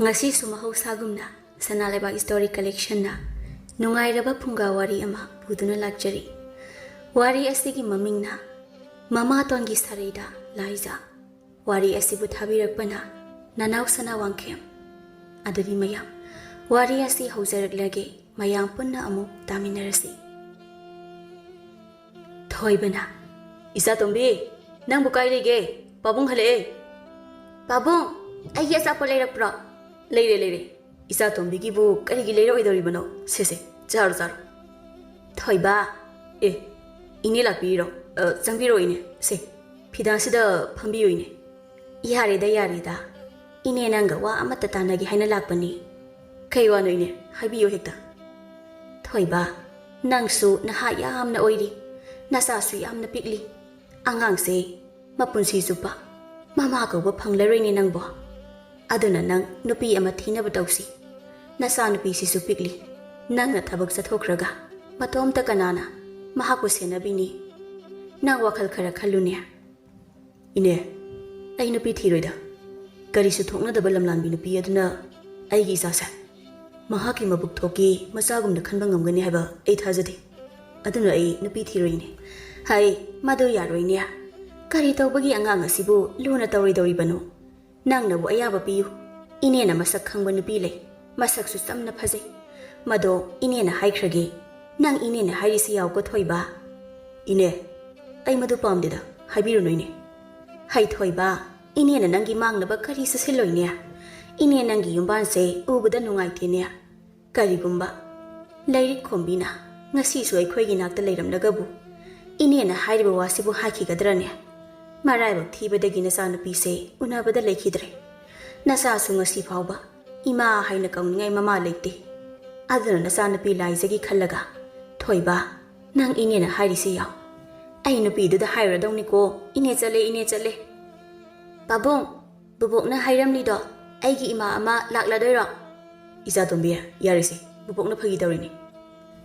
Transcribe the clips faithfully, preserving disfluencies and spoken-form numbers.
ꯉꯁꯤꯁꯨ ꯃꯍꯧꯁꯥꯒꯨꯝꯅ ꯁꯅꯥ ꯂꯩꯕꯥꯛ ꯁ꯭ꯇꯣꯔꯤ ꯀꯂꯦꯛꯁꯟꯅ ꯅꯨꯡꯉꯥꯏꯔꯕ ꯐꯨꯡꯒꯥ ꯋꯥꯔꯤ ꯑꯃ ꯄꯨꯗꯨꯅ ꯂꯥꯛꯆꯔꯤ꯫ ꯋꯥꯔꯤ ꯑꯁꯤꯒꯤ ꯃꯃꯤꯡꯅ ꯃꯃꯥꯇꯣꯟꯒꯤ ꯁꯥꯔꯩꯗ ꯂꯥꯏꯖꯥ꯫ ꯋꯥꯔꯤ ꯑꯁꯤꯕꯨ ꯊꯥꯕꯤꯔꯛꯄꯅ ꯅꯅꯥꯎ ꯁꯅꯥ ꯋꯥꯡꯈꯦꯝ꯫ ꯑꯗꯨꯗꯤ ꯃꯌꯥꯝ, ꯋꯥꯔꯤ ꯑꯁꯤ ꯍꯧꯖꯔꯛꯂꯒꯦ꯫ ꯃꯌꯥꯝ ꯄꯨꯟꯅ ꯑꯃꯨꯛ ꯇꯥꯃꯤꯟꯅꯔꯁꯤ꯫ ꯊꯣꯏꯕꯅ, "ꯏꯆꯥ ꯇꯣꯝꯕꯤ, ꯅꯪꯕꯨ ꯀꯥꯏ ꯂꯩꯒꯦ? ꯄꯥꯕꯨꯡ ꯍꯜꯂꯛꯑꯦ꯫" "ꯄꯥꯕꯨꯡ, ꯑꯩꯒꯤ ꯑꯆꯥꯄꯣꯠ ꯂꯩꯔꯛꯄ꯭ꯔꯣ?" "ꯂꯩꯔꯦ, ꯂꯩꯔꯦ꯫ ꯏꯆꯥ ꯇꯣꯝꯕꯤꯒꯤꯕꯨ ꯀꯔꯤꯒꯤ ꯂꯩꯔꯛꯑꯣꯏꯗꯧꯔꯤꯕꯅꯣ? ꯁꯦ, ꯁꯦ, ꯆꯥꯔꯣ, ꯆꯥꯔꯣ꯫" ꯊꯣꯏꯕ꯫ "ꯑꯦ, ꯏꯅꯦ ꯂꯥꯛꯄꯤꯔꯤꯔꯣ? ꯑ, ꯆꯪꯕꯤꯔꯣ ꯏꯅꯦ꯫ ꯁꯦ, ꯐꯤꯗꯥꯁꯤꯗ ꯐꯝꯕꯤꯌꯨ ꯏꯅꯦ꯫" "ꯌꯥꯔꯦꯗ, ꯌꯥꯔꯦꯗ꯫ ꯏꯅꯦ ꯅꯪꯒ ꯋꯥ ꯑꯃꯠꯇ ꯇꯥꯟꯅꯒꯦ ꯍꯥꯏꯅ ꯂꯥꯛꯄꯅꯤ꯫" "ꯀꯩ ꯋꯥꯅꯣ ꯏꯅꯦ? ꯍꯥꯏꯕꯤꯌꯨ ꯍꯦꯛꯇ꯫" "ꯊꯣꯏꯕ, ꯅꯪꯁꯨ ꯅꯍꯥ ꯌꯥꯝꯅ ꯑꯣꯏꯔꯤ, ꯅꯆꯥꯁꯨ ꯌꯥꯝꯅ ꯄꯤꯛꯂꯤ꯫ ꯑꯉꯥꯡꯁꯦ ꯃꯄꯨꯟꯁꯤ ꯆꯨꯞꯄ ꯃꯃꯥ ꯀꯧꯕ ꯐꯪꯂꯔꯣꯏꯅꯦ ꯅꯪꯕꯣ꯫ ꯑꯗꯨꯅ ꯅꯪ ꯅꯨꯄꯤ ꯑꯃ ꯊꯤꯅꯕ ꯇꯧꯁꯤ꯫ ꯅꯆꯥꯅꯨꯄꯤꯁꯤꯁꯨ ꯄꯤꯛꯂꯤ꯫ ꯅꯪꯅ ꯊꯕꯛ ꯆꯠꯊꯣꯛꯈ꯭ꯔꯒ ꯃꯇꯣꯝꯇ ꯀꯅꯥꯅ ꯃꯍꯥꯛꯄꯨ ꯁꯦꯟꯅꯕꯤꯅꯤ? ꯅꯪ ꯋꯥꯈꯜ ꯈꯔ ꯈꯜꯂꯨꯅꯦ꯫" "ꯏꯅꯦ, ꯑꯩ ꯅꯨꯄꯤ ꯊꯤꯔꯣꯏꯗ꯫ ꯀꯔꯤꯁꯨ ꯊꯣꯛꯅꯗꯕ ꯂꯝꯂꯥꯟꯕꯤ ꯅꯨꯄꯤ ꯑꯗꯨꯅ ꯑꯩꯒꯤ ꯏꯆꯥꯁꯦ ꯃꯍꯥꯛꯀꯤ ꯃꯕꯨꯛ ꯊꯣꯛꯀꯤ ꯃꯆꯥꯒꯨꯝꯅ ꯈꯟꯕ ꯉꯝꯒꯅꯤ ꯍꯥꯏꯕ ꯑꯩ ꯊꯥꯖꯗꯦ꯫ ꯑꯗꯨꯅ ꯑꯩ ꯅꯨꯄꯤ ꯊꯤꯔꯣꯏꯅꯦ꯫" "ꯍꯩ, ꯃꯗꯨ ꯌꯥꯔꯣꯏꯅꯦ꯫ ꯀꯔꯤ ꯇꯧꯕꯒꯤ ꯑꯉꯥꯡ ꯑꯁꯤꯕꯨ ꯂꯨꯅ ꯇꯧꯔꯣꯏꯗꯧꯔꯤꯕꯅꯣ? ꯅꯪꯅꯕꯨ ꯑꯌꯥꯕ ꯄꯤꯌꯨ꯫ ꯏꯅꯦꯅ ꯃꯁꯛ ꯈꯪꯕ ꯅꯨꯄꯤ ꯂꯩ꯫ ꯃꯁꯛꯁꯨ ꯆꯝꯅ ꯐꯖꯩ꯫ ꯃꯗꯣ ꯏꯅꯦꯅ ꯍꯥꯏꯈ꯭ꯔꯒꯦ꯫ ꯅꯪ ꯏꯅꯦꯅ ꯍꯥꯏꯔꯤꯁꯤ ꯌꯥꯎꯀꯣ ꯊꯣꯏꯕ꯫" "ꯏꯅꯦ, ꯑꯩ ꯃꯗꯨ ꯄꯥꯝꯗꯦꯗ꯫ ꯍꯥꯏꯕꯤꯔꯨꯅꯨ ꯏꯅꯦ꯫" "ꯍꯩ ꯊꯣꯏꯕ, ꯏꯅꯦꯅ ꯅꯪꯒꯤ ꯃꯥꯡꯅꯕ ꯀꯔꯤꯁꯨ ꯁꯤꯜꯂꯣꯏꯅꯦ꯫ ꯏꯅꯦ ꯅꯪꯒꯤ ꯌꯨꯝꯕꯥꯟꯁꯦ ꯎꯕꯗ ꯅꯨꯡꯉꯥꯏꯇꯦꯅꯦ꯫ ꯀꯔꯤꯒꯨꯝꯕ ꯂꯥꯏꯔꯤꯛ ꯈꯣꯝꯕꯤꯅ ꯉꯁꯤꯁꯨ ꯑꯩꯈꯣꯏꯒꯤ ꯅꯥꯛꯇ ꯂꯩꯔꯝꯂꯒꯕꯨ ꯏꯅꯦꯅ ꯍꯥꯏꯔꯤꯕ ꯋꯥꯁꯤꯕꯨ ꯍꯥꯏꯈꯤꯒꯗ꯭ꯔꯅꯦ? ꯃꯔꯥꯏꯕꯛ ꯊꯤꯕꯗꯒꯤ ꯅꯆꯥꯅꯨꯄꯤꯁꯦ ꯎꯅꯕꯗ ꯂꯩꯈꯤꯗ꯭ꯔꯦ꯫ ꯅꯆꯥꯁꯨ ꯉꯁꯤ ꯐꯥꯎꯕ ꯏꯃꯥ ꯍꯥꯏꯅ ꯀꯧꯅꯤꯡꯉꯥꯏ ꯃꯃꯥ ꯂꯩꯇꯦ꯫ ꯑꯗꯨꯅ ꯅꯆꯥꯅꯨꯄꯤ ꯂꯥꯏꯖꯒꯤ ꯈꯜꯂꯒ, ꯊꯣꯏꯕ, ꯅꯪ ꯏꯅꯦꯅ ꯍꯥꯏꯔꯤꯁꯤ ꯌꯥꯎ꯫ ꯑꯩ ꯅꯨꯄꯤꯗꯨꯗ ꯍꯥꯏꯔꯨꯔꯗꯧꯅꯤꯀꯣ, ꯏꯅꯦ ꯆꯠꯂꯦ, ꯏꯅꯦ ꯆꯠꯂꯦ꯫" "ꯄꯥꯕꯨꯡ, ꯕꯨꯕꯣꯛꯅ ꯍꯥꯏꯔꯝꯂꯤꯗꯣ ꯑꯩꯒꯤ ꯏꯃꯥ ꯑꯃ ꯂꯥꯛꯂꯗꯣꯏꯔꯣ?" "ꯏꯆꯥ ꯇꯣꯝꯕꯤ, ꯌꯥꯔꯦꯁꯦ, ꯕꯨꯕꯣꯛꯅ ꯐꯥꯒꯤ ꯇꯧꯔꯤꯅꯤ꯫"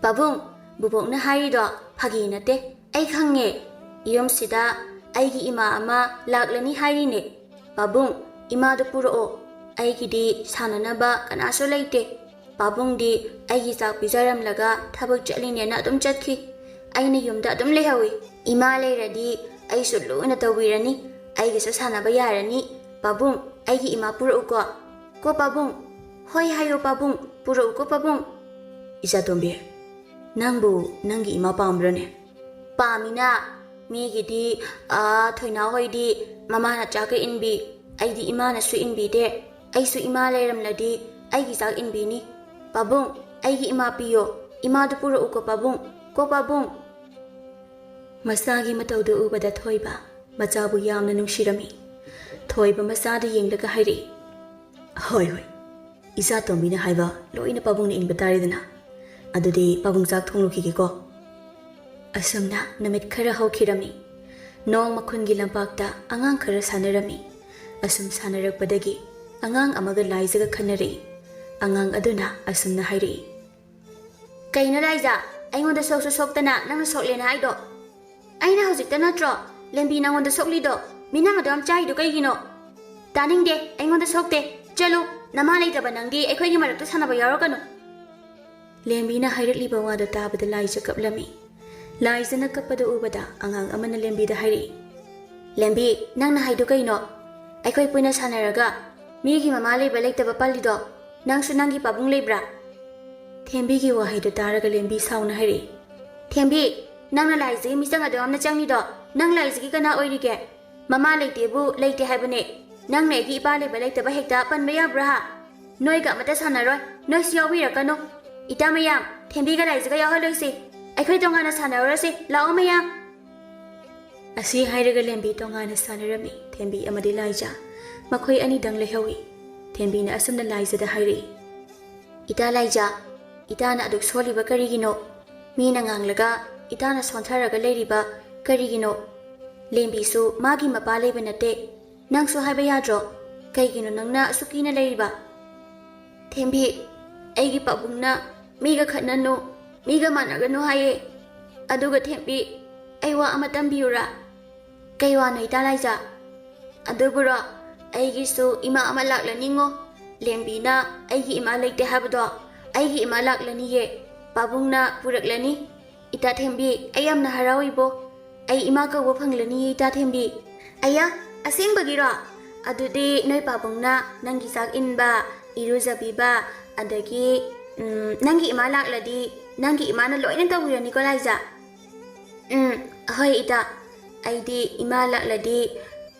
"ꯄꯥꯕꯨꯡ, ꯕꯨꯕꯣꯛꯅ ꯍꯥꯏꯔꯤꯗꯣ ꯐꯥꯒꯤ ꯅꯠꯇꯦ, ꯑꯩ ꯈꯪꯉꯦ꯫ ꯌꯨꯝꯁꯤꯗ ꯑꯩꯒꯤ ꯏꯃꯥ ꯑꯃ ꯂꯥꯛꯂꯅꯤ ꯍꯥꯏꯔꯤꯅꯦ꯫ ꯄꯥꯕꯨꯡ, ꯏꯃꯥꯗꯨ ꯄꯨꯔꯛꯑꯣ, ꯑꯩꯒꯤꯗꯤ ꯁꯥꯟꯅꯅꯕ ꯀꯅꯥꯁꯨ ꯂꯩꯇꯦ꯫ ꯄꯥꯕꯨꯡꯗꯤ ꯑꯩꯒꯤ ꯆꯥꯛ ꯄꯤꯖꯔꯝꯂꯒ ꯊꯕꯛ ꯆꯠꯂꯤꯅꯦꯅ ꯑꯗꯨꯝ ꯆꯠꯈꯤ꯫ ꯑꯩꯅ ꯌꯨꯝꯗ ꯑꯗꯨꯝ ꯂꯩꯍꯧꯏ꯫ ꯏꯃꯥ ꯂꯩꯔꯗꯤ ꯑꯩꯁꯨ ꯂꯨꯅ ꯇꯧꯕꯤꯔꯅꯤ꯫ ꯑꯩꯒꯁꯨ ꯁꯥꯟꯅꯕ ꯌꯥꯔꯅꯤ꯫ ꯄꯥꯕꯨꯡ, ꯑꯩꯒꯤ ꯏꯃꯥ ꯄꯨꯔꯛꯎꯀꯣ꯫ ꯀꯣ ꯄꯥꯕꯨꯡ꯫ ꯍꯣꯏ ꯍꯥꯏꯌꯣ ꯄꯥꯕꯨꯡ, ꯄꯨꯔꯛꯎꯀꯣ ꯄꯥꯕꯨꯡ꯫ ꯏꯆꯥꯇꯣꯝꯕꯤ, ꯅꯪꯕꯨ ꯅꯪꯒꯤ ꯏꯃꯥ ꯄꯥꯝꯕ꯭ꯔꯅꯦ? ꯄꯥꯝꯃꯤꯅ꯫ ꯃꯤꯒꯤꯗꯤ, ꯑꯥ, ꯊꯣꯏꯅꯥ ꯍꯣꯏꯗꯤ ꯃꯃꯥꯅ ꯆꯥꯛꯀ ꯏꯟꯕꯤ, ꯑꯩꯗꯤ ꯏꯃꯥꯅꯁꯨ ꯏꯟꯕꯤꯗꯦ꯫ ꯑꯩꯁꯨ ꯏꯃꯥ ꯂꯩꯔꯝꯂꯗꯤ ꯑꯩꯒꯤ ꯆꯥꯛ ꯏꯟꯕꯤꯅꯤ꯫ ꯄꯥꯕꯨꯡ, ꯑꯩꯒꯤ ꯏꯃꯥ ꯄꯤꯌꯣ꯫ ꯏꯃꯥꯗꯨ ꯄꯨꯔꯛꯎꯀꯣ ꯄꯥꯕꯨꯡ꯫ ꯀꯣ ꯄꯥꯕꯨꯡ꯫ ꯃꯆꯥꯒꯤ ꯃꯇꯧꯗꯨ ꯎꯕꯗ ꯊꯣꯏꯕ ꯃꯆꯥꯕꯨ ꯌꯥꯝꯅ ꯅꯨꯡꯁꯤꯔꯝꯃꯤ꯫ ꯊꯣꯏꯕ ꯃꯆꯥꯗꯨ ꯌꯦꯡꯂꯒ ꯍꯥꯏꯔꯛꯏ, "ꯍꯣꯏ, ꯍꯣꯏ, ꯏꯆꯥ ꯇꯣꯝꯕꯤꯅ ꯍꯥꯏꯕ ꯂꯣꯏꯅ ꯄꯥꯕꯨꯡꯅ ꯏꯟꯕ ꯇꯥꯔꯦꯗꯅ꯫ ꯑꯗꯨꯗꯤ ꯄꯥꯕꯨꯡ ꯆꯥꯛ ꯊꯣꯡꯂꯨꯈꯤꯒꯦꯀꯣ꯫" ꯑꯁꯨꯝꯅ ꯅꯨꯃꯤꯠ ꯈꯔ ꯍꯧꯈꯤꯔꯝꯃꯤ꯫ ꯅꯣꯡꯃ ꯈꯨꯟꯒꯤ ꯂꯝꯄꯥꯛꯇ ꯑꯉꯥꯡ ꯈꯔ ꯁꯥꯟꯅꯔꯝꯃꯤ꯫ ꯑꯁꯨꯝ ꯁꯥꯟꯅꯔꯛꯄꯗꯒꯤ ꯑꯉꯥꯡ ꯑꯃꯒ ꯂꯥꯏꯖꯒ ꯈꯟꯅꯔꯛꯏ꯫ ꯑꯉꯥꯡ ꯑꯗꯨꯅ ꯑꯁꯨꯝꯅ ꯍꯥꯏꯔꯛꯏ, "ꯀꯩꯅꯣ ꯂꯥꯏꯖꯥ, ꯑꯩꯉꯣꯟꯗ ꯁꯣꯛꯁꯨ ꯁꯣꯛꯇꯅ ꯅꯪꯅ ꯁꯣꯛꯂꯦꯅ ꯍꯥꯏꯗꯣ? ꯑꯩꯅ ꯍꯧꯖꯤꯛꯇ ꯅꯠꯇ꯭ꯔꯣ ꯂꯦꯝꯕꯤ ꯅꯪꯉꯣꯟꯗ ꯁꯣꯛꯂꯤꯗꯣ? ꯃꯤꯅꯝ ꯑꯗꯨ ꯌꯥꯝ ꯆꯥꯏꯗꯣ ꯀꯩꯒꯤꯅꯣ?" "ꯇꯥꯅꯤꯡꯗꯦ, ꯑꯩꯉꯣꯟꯗ ꯁꯣꯛꯇꯦ꯫ ꯆꯠꯂꯨ, ꯅꯃꯥ ꯂꯩꯇꯕ ꯅꯪꯗꯤ ꯑꯩꯈꯣꯏꯒꯤ ꯃꯔꯛꯇ ꯁꯥꯟꯅꯕ ꯌꯥꯎꯔꯛꯀꯅꯨ꯫" ꯂꯦꯝꯕꯤꯅ ꯍꯥꯏꯔꯛꯂꯤꯕ ꯋꯥꯗꯨ ꯇꯥꯕꯗ ꯂꯥꯏꯖ ꯀꯞꯂꯝꯃꯤ꯫ ꯂꯥꯏꯖꯅ ꯀꯞꯄꯗꯨ ꯎꯕꯗ ꯑꯉꯥꯡ ꯑꯃꯅ ꯂꯦꯝꯕꯤꯗ ꯍꯥꯏꯔꯛꯏ, "ꯂꯦꯝꯕꯤ, ꯅꯪꯅ ꯍꯥꯏꯗꯨ ꯀꯩꯅꯣ? ꯑꯩꯈꯣꯏ ꯄꯨꯟꯅ ꯁꯥꯟꯅꯔꯒ ꯃꯤꯒꯤ ꯃꯃꯥ ꯂꯩꯕ ꯂꯩꯇꯕ ꯄꯜꯂꯤꯗꯣ, ꯅꯪꯁꯨ ꯅꯪꯒꯤ ꯄꯥꯕꯨꯡ ꯂꯩꯕ꯭ꯔꯥ?" ꯊꯦꯝꯕꯤꯒꯤ ꯋꯥꯍꯩꯗꯨ ꯇꯥꯔꯒ ꯂꯦꯝꯕꯤ ꯁꯥꯎꯅ ꯍꯥꯏꯔꯛꯏ, "ꯊꯦꯝꯕꯤ, ꯅꯪꯅ ꯂꯥꯏꯖꯒꯤ ꯃꯤꯆꯪ ꯑꯗꯨ ꯌꯥꯝꯅ ꯆꯪꯉꯤꯗꯣ, ꯅꯪ ꯂꯥꯏꯖꯒꯤ ꯀꯅꯥ ꯑꯣꯏꯔꯤꯒꯦ? ꯃꯃꯥ ꯂꯩꯇꯦꯕꯨ ꯂꯩꯇꯦ ꯍꯥꯏꯕꯅꯦ꯫ ꯅꯪꯅ ꯑꯩꯒꯤ ꯏꯄꯥ ꯂꯩꯕ ꯂꯩꯇꯕ ꯍꯦꯛꯇ ꯄꯟꯕ ꯌꯥꯕ꯭ꯔꯥ ꯍꯥ? ꯅꯣꯏꯒ ꯑꯃꯠꯇ ꯁꯥꯟꯅꯔꯣꯏ, ꯅꯣꯏꯁꯨ ꯌꯥꯎꯕꯤꯔꯛꯀꯅꯨ꯫ ꯏꯇꯥ ꯃꯌꯥꯝ, ꯊꯦꯝꯕꯤꯒ ꯂꯥꯏꯖꯒ ꯌꯥꯎꯍꯜꯂꯣꯏꯁꯤ꯫ ꯑꯩꯈꯣꯏ ꯇꯣꯉꯥꯟꯅ ꯁꯥꯟꯅꯔꯨꯔꯁꯤ, ꯂꯥꯛꯑꯣ ꯃꯌꯥꯝ꯫" ꯑꯁꯤ ꯍꯥꯏꯔꯒ ꯂꯦꯝꯕꯤ ꯇꯣꯉꯥꯟꯅ ꯁꯥꯟꯅꯔꯝꯃꯤ꯫ ꯊꯦꯝꯕꯤ ꯑꯃꯗꯤ ꯂꯥꯏꯖ ꯃꯈꯣꯏ ꯑꯅꯤꯗꯪ ꯂꯩꯍꯧꯏ꯫ ꯊꯦꯝꯕꯤꯅ ꯑꯁꯨꯝꯅ ꯂꯥꯏꯖꯗ ꯍꯥꯏꯔꯛꯏ, "ꯏꯇꯥ ꯂꯥꯏꯖ, ꯏꯇꯥꯅ ꯑꯗꯨꯛ ꯁꯣꯜꯂꯤꯕ ꯀꯔꯤꯒꯤꯅꯣ? ꯃꯤꯅ ꯉꯥꯡꯂꯒ ꯏꯇꯥꯅ ꯁꯣꯟꯊꯔꯒ ꯂꯩꯔꯤꯕ ꯀꯔꯤꯒꯤꯅꯣ? ꯂꯦꯝꯕꯤꯁꯨ ꯃꯥꯒꯤ ꯃꯄꯥ ꯂꯩꯕ ꯅꯠꯇꯦ꯫ ꯅꯪꯁꯨ ꯍꯥꯏꯕ ꯌꯥꯗ꯭ꯔꯣ? ꯀꯩꯒꯤꯅꯣ ꯅꯪꯅ ꯑꯁꯨꯛ ꯀꯤꯅ ꯂꯩꯔꯤꯕ?" "ꯊꯦꯝꯕꯤ, ꯑꯩꯒꯤ ꯄꯥꯕꯨꯡꯅ ꯃꯤꯒ ꯈꯠꯅꯅꯨ, ꯃꯤꯒ ꯃꯥꯟꯅꯒꯅꯨ ꯍꯥꯏꯌꯦ꯫ ꯑꯗꯨꯒ ꯊꯦꯝꯕꯤ, ꯑꯩ ꯋꯥ ꯑꯃ ꯇꯝꯕꯤꯌꯨꯔꯥ?" "ꯀꯩ ꯋꯥꯅꯣ ꯏꯇꯥ ꯂꯥꯏꯖ?" "ꯑꯗꯨꯕꯨꯔꯣ, ꯑꯩꯒꯤꯁꯨ ꯏꯃꯥ ꯑꯃ ꯂꯥꯛꯂꯅꯤꯉꯣ꯫ ꯂꯦꯝꯕꯤꯅ ꯑꯩꯒꯤ ꯏꯃꯥ ꯂꯩꯇꯦ ꯍꯥꯏꯕꯗꯣ, ꯑꯩꯒꯤ ꯏꯃꯥ ꯂꯥꯛꯂꯅꯤꯌꯦ꯫ ꯄꯥꯕꯨꯡꯅ ꯄꯨꯔꯛꯂꯅꯤ꯫ ꯏꯇꯥ ꯊꯦꯝꯕꯤ, ꯑꯩ ꯌꯥꯝꯅ ꯍꯔꯥꯎꯏꯕꯣ꯫ ꯑꯩ ꯏꯃꯥ ꯀꯧꯕ ꯐꯪꯂꯅꯤꯌꯦ, ꯏꯇꯥ ꯊꯦꯝꯕꯤ꯫ ꯑꯌꯥ, ꯑꯁꯦꯡꯕꯒꯤꯔꯣ? ꯑꯗꯨꯗꯤ ꯅꯣꯏ ꯄꯥꯕꯨꯡꯅ ꯅꯪꯒꯤ ꯆꯥꯛ ꯏꯟꯕ, ꯏꯔꯨꯖꯕꯤꯕ, ꯑꯗꯒꯤ, ꯎꯝ, ꯅꯪꯒꯤ ꯏꯃꯥ ꯂꯥꯛꯂꯗꯤ ꯅꯪꯒꯤ ꯏꯃꯥꯅ ꯂꯣꯏꯅ ꯇꯧꯕꯤꯔꯅꯤꯀꯣ, ꯂꯥꯏꯖꯥ? ꯎꯝ, ꯍꯣꯏ, ꯏꯇꯥ꯫ ꯑꯩꯗꯤ ꯏꯃꯥ ꯂꯥꯛꯂꯗꯤ,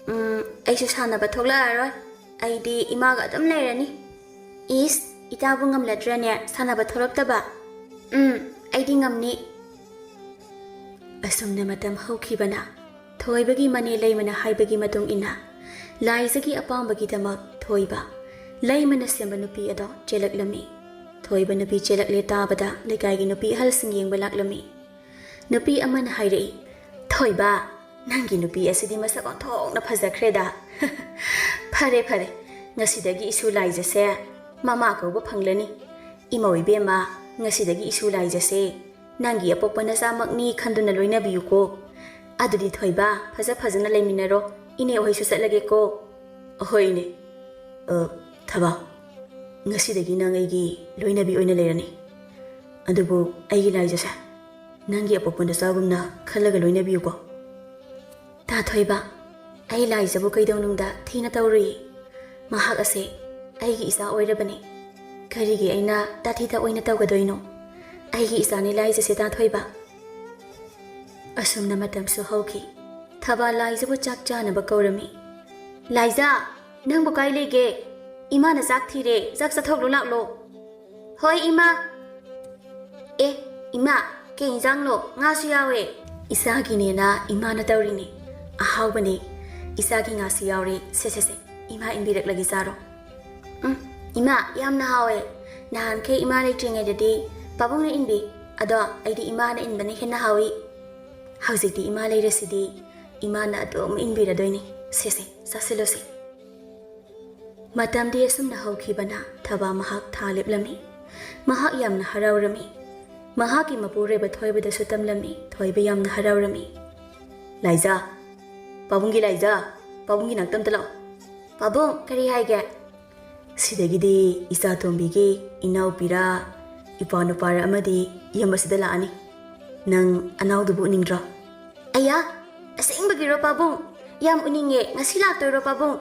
ꯎꯝ, ꯑꯩꯁꯨ ꯁꯥꯟꯅꯕ ꯊꯣꯛꯂꯛꯑꯔꯣꯏ꯫ ꯑꯩꯗꯤ ꯏꯃꯥꯒ ꯑꯗꯨꯝ ꯂꯩꯔꯅꯤ꯫ ꯏꯁ, ꯏꯇꯥꯕꯨ ꯉꯝꯂꯗ꯭ꯔꯅꯦ ꯁꯥꯟꯅꯕ ꯊꯣꯛꯂꯛꯇꯕ? ꯎꯝ, ꯑꯩꯗꯤ ꯉꯝꯅꯤ꯫ ꯑꯁꯨꯝꯅ ꯃꯇꯝ ꯍꯧꯈꯤꯕꯅ, ꯊꯣꯏꯕꯒꯤ ꯃꯅꯦ ꯂꯩꯃꯅ ꯍꯥꯏꯕꯒꯤ ꯃꯇꯨꯡ ꯏꯟꯅ, ꯂꯥꯏꯖꯒꯤ ꯑꯄꯥꯝꯕꯒꯤꯗꯃꯛ ꯊꯣꯏꯕ, ꯂꯩꯃꯅ ꯁꯦꯝꯕ ꯅꯨꯄꯤ ꯑꯗꯣ ꯆꯦꯜꯂꯛꯂꯝꯃꯤ꯫ ꯊꯣꯏꯕ ꯅꯨꯄꯤ ꯆꯦꯜꯂꯛꯂꯦ ꯇꯥꯕꯗ ꯂꯩꯀꯥꯏꯒꯤ ꯅꯨꯄꯤ ꯑꯍꯜꯁꯤꯡ ꯌꯦꯡꯕ ꯂꯥꯛꯂꯝꯃꯤ꯫ ꯅꯨꯄꯤ ꯑꯃꯅ ꯍꯥꯏꯔꯛꯏ, "ꯊꯣꯏꯕ, ꯅꯪꯒꯤ ꯅꯨꯄꯤ ꯑꯁꯤꯗꯤ ꯃꯁꯛ ꯑꯣꯟꯊꯣꯛꯅ ꯐꯖꯈ꯭ꯔꯦꯗ꯫ ꯐꯔꯦ, ꯐꯔꯦ, ꯉꯁꯤꯗꯒꯤ ꯏꯁꯨ ꯂꯥꯏꯖꯁꯦ ꯃꯃꯥ ꯀꯧꯕ ꯐꯪꯂꯅꯤ꯫ ꯏꯃꯧ ꯏꯕꯦꯝꯃ, ꯉꯁꯤꯗꯒꯤ ꯏꯁꯨ ꯂꯥꯏꯖꯁꯦ ꯅꯪꯒꯤ ꯑꯄꯣꯛꯄ ꯅꯆꯥꯃꯛꯅꯤ ꯈꯟꯗꯨꯅ ꯂꯣꯏꯅꯕꯤꯌꯨꯀꯣ꯫ ꯑꯗꯨꯗꯤ ꯊꯣꯏꯕ, ꯐꯖ ꯐꯖꯅ ꯂꯩꯃꯤꯟꯅꯔꯣ꯫ ꯏꯅꯦ ꯍꯣꯏꯁꯨ ꯆꯠꯂꯒꯦꯀꯣ꯫" "ꯑꯍꯣꯏ, ꯏꯅꯦ꯫ ꯑ, ꯊꯕ, ꯉꯁꯤꯗꯒꯤ ꯅꯪ ꯑꯩꯒꯤ ꯂꯣꯏꯅꯕꯤ ꯑꯣꯏꯅ ꯂꯩꯔꯅꯤ꯫ ꯑꯗꯨꯕꯨ ꯑꯩꯒꯤ ꯂꯥꯏꯖꯁꯦ ꯅꯪꯒꯤ ꯑꯄꯣꯛꯄ ꯅꯆꯥꯒꯨꯝꯅ ꯈꯜꯂꯒ ꯂꯣꯏꯅꯕꯤꯌꯨꯀꯣ꯫" "ꯇꯥ ꯊꯣꯏꯕ, ꯑꯩ ꯂꯥꯏꯖꯕꯨ ꯀꯩꯗꯧꯅꯨꯡꯗ ꯊꯤꯅ ꯇꯧꯔꯨꯏ꯫ ꯃꯍꯥꯛ ꯑꯁꯦ ꯑꯩꯒꯤ ꯏꯆꯥ ꯑꯣꯏꯔꯕꯅꯤ꯫ ꯀꯔꯤꯒꯤ ꯑꯩꯅ ꯇꯥꯊꯤꯗ ꯑꯣꯏꯅ ꯇꯧꯒꯗꯣꯏꯅꯣ? ꯑꯩꯒꯤ ꯏꯆꯥꯅꯤ ꯂꯥꯏꯖꯁꯦ, ꯇꯥ ꯊꯣꯏꯕ꯫" ꯑꯁꯨꯝꯅ ꯃꯇꯝꯁꯨ ꯍꯧꯈꯤ꯫ ꯊꯕꯥ ꯂꯥꯏꯖꯕꯨ ꯆꯥꯛ ꯆꯥꯅꯕ ꯀꯧꯔꯝꯃꯤ꯫ "ꯂꯥꯏꯖ, ꯅꯪꯕꯨ ꯀꯥꯏ ꯂꯩꯒꯦ? ꯏꯃꯥꯅ ꯆꯥꯛ ꯊꯤꯔꯦ, ꯆꯥꯛ ꯆꯥꯊꯣꯛꯂꯨ ꯂꯥꯛꯂꯣ꯫" "ꯍꯣꯏ, ꯏꯃꯥ꯫" "ꯑꯦ, ꯏꯃꯥ, ꯀꯩ ꯏꯟꯖꯥꯡꯅꯣ? ꯉꯥꯁꯨ ꯌꯥꯎꯋꯦ꯫" "ꯏꯆꯥꯒꯤꯅꯦꯅ ꯏꯃꯥꯅ ꯇꯧꯔꯤꯅꯦ꯫ ꯑꯍꯥꯎꯕꯅꯦ꯫ ꯏꯆꯥꯒꯤ ꯉꯥꯁꯨ ꯌꯥꯎꯔꯦ꯫ ꯁꯦ, ꯁꯦ, ꯁꯦ, ꯏꯃꯥ ꯏꯟꯕꯤꯔꯛꯂꯒꯦ, ꯆꯥꯔꯣ꯫" "ꯎꯝ, ꯏꯃꯥ, ꯌꯥꯝꯅ ꯍꯥꯎꯋꯦ꯫ ꯅꯍꯥꯟꯈꯩ ꯏꯃꯥ ꯂꯩꯇ꯭ꯔꯤꯉꯩꯗꯗꯤ ꯄꯥꯕꯨꯡꯅ ꯏꯟꯕꯤ꯫ ꯑꯗꯣ ꯑꯩꯗꯤ ꯏꯃꯥꯅ ꯏꯟꯕꯅ ꯍꯦꯟꯅ ꯍꯥꯎꯏ꯫ ꯍꯧꯖꯤꯛꯇꯤ ꯏꯃꯥ ꯂꯩꯔꯁꯤꯗꯤ ꯏꯃꯥꯅ ꯑꯗꯨꯝ ꯏꯟꯕꯤꯔꯗꯣꯏꯅꯤ꯫ ꯁꯦ, ꯁꯦ, ꯆꯥꯁꯤꯜꯂꯨꯁꯦ꯫" ꯃꯇꯝꯗꯤ ꯑꯁꯨꯝꯅ ꯍꯧꯈꯤꯕꯅ ꯊꯕꯥ ꯃꯍꯥꯛ ꯊꯥ ꯂꯦꯞꯂꯝꯃꯤ꯫ ꯃꯍꯥꯛ ꯌꯥꯝꯅ ꯍꯔꯥꯎꯔꯝꯃꯤ꯫ ꯃꯍꯥꯛꯀꯤ ꯃꯄꯨꯔꯣꯏꯕ ꯊꯣꯏꯕꯗꯁꯨ ꯇꯝꯂꯝꯃꯤ꯫ ꯊꯣꯏꯕ ꯌꯥꯝꯅ ꯍꯔꯥꯎꯔꯝꯃꯤ꯫ "ꯂꯥꯏꯖꯥ, ꯄꯥꯕꯨꯡꯒꯤ ꯂꯥꯏꯖꯥ, ꯄꯥꯕꯨꯡꯒꯤ ꯅꯥꯛꯇ ꯑꯝꯇ ꯂꯥꯛꯑꯣ꯫" "ꯄꯥꯕꯨꯡ, ꯀꯔꯤ ꯍꯥꯏꯒꯦ?" "ꯁꯤꯗꯒꯤꯗꯤ ꯏꯆꯥ ꯇꯣꯝꯕꯤꯒꯤ ꯏꯅꯥꯎꯄꯤꯔꯥ, ꯏꯄ꯭ꯋꯥ ꯅꯨꯄꯥꯔꯥ ꯑꯃꯗꯤ ꯌꯨꯝ ꯑꯁꯤꯗ ꯂꯥꯛꯑꯅꯤ꯫ ꯅꯪ ꯑꯅꯥꯎꯗꯨꯕꯨ ꯎꯅꯤꯡꯗ꯭ꯔꯣ?" "ꯑꯌꯥ, ꯑꯁꯦꯡꯕꯒꯤꯔꯣ ꯄꯥꯕꯨꯡ? ꯌꯥꯝ ꯎꯅꯤꯡꯉꯦ꯫ ꯉꯁꯤ ꯂꯥꯛꯇꯣꯏꯔꯣ ꯄꯥꯕꯨꯡ?"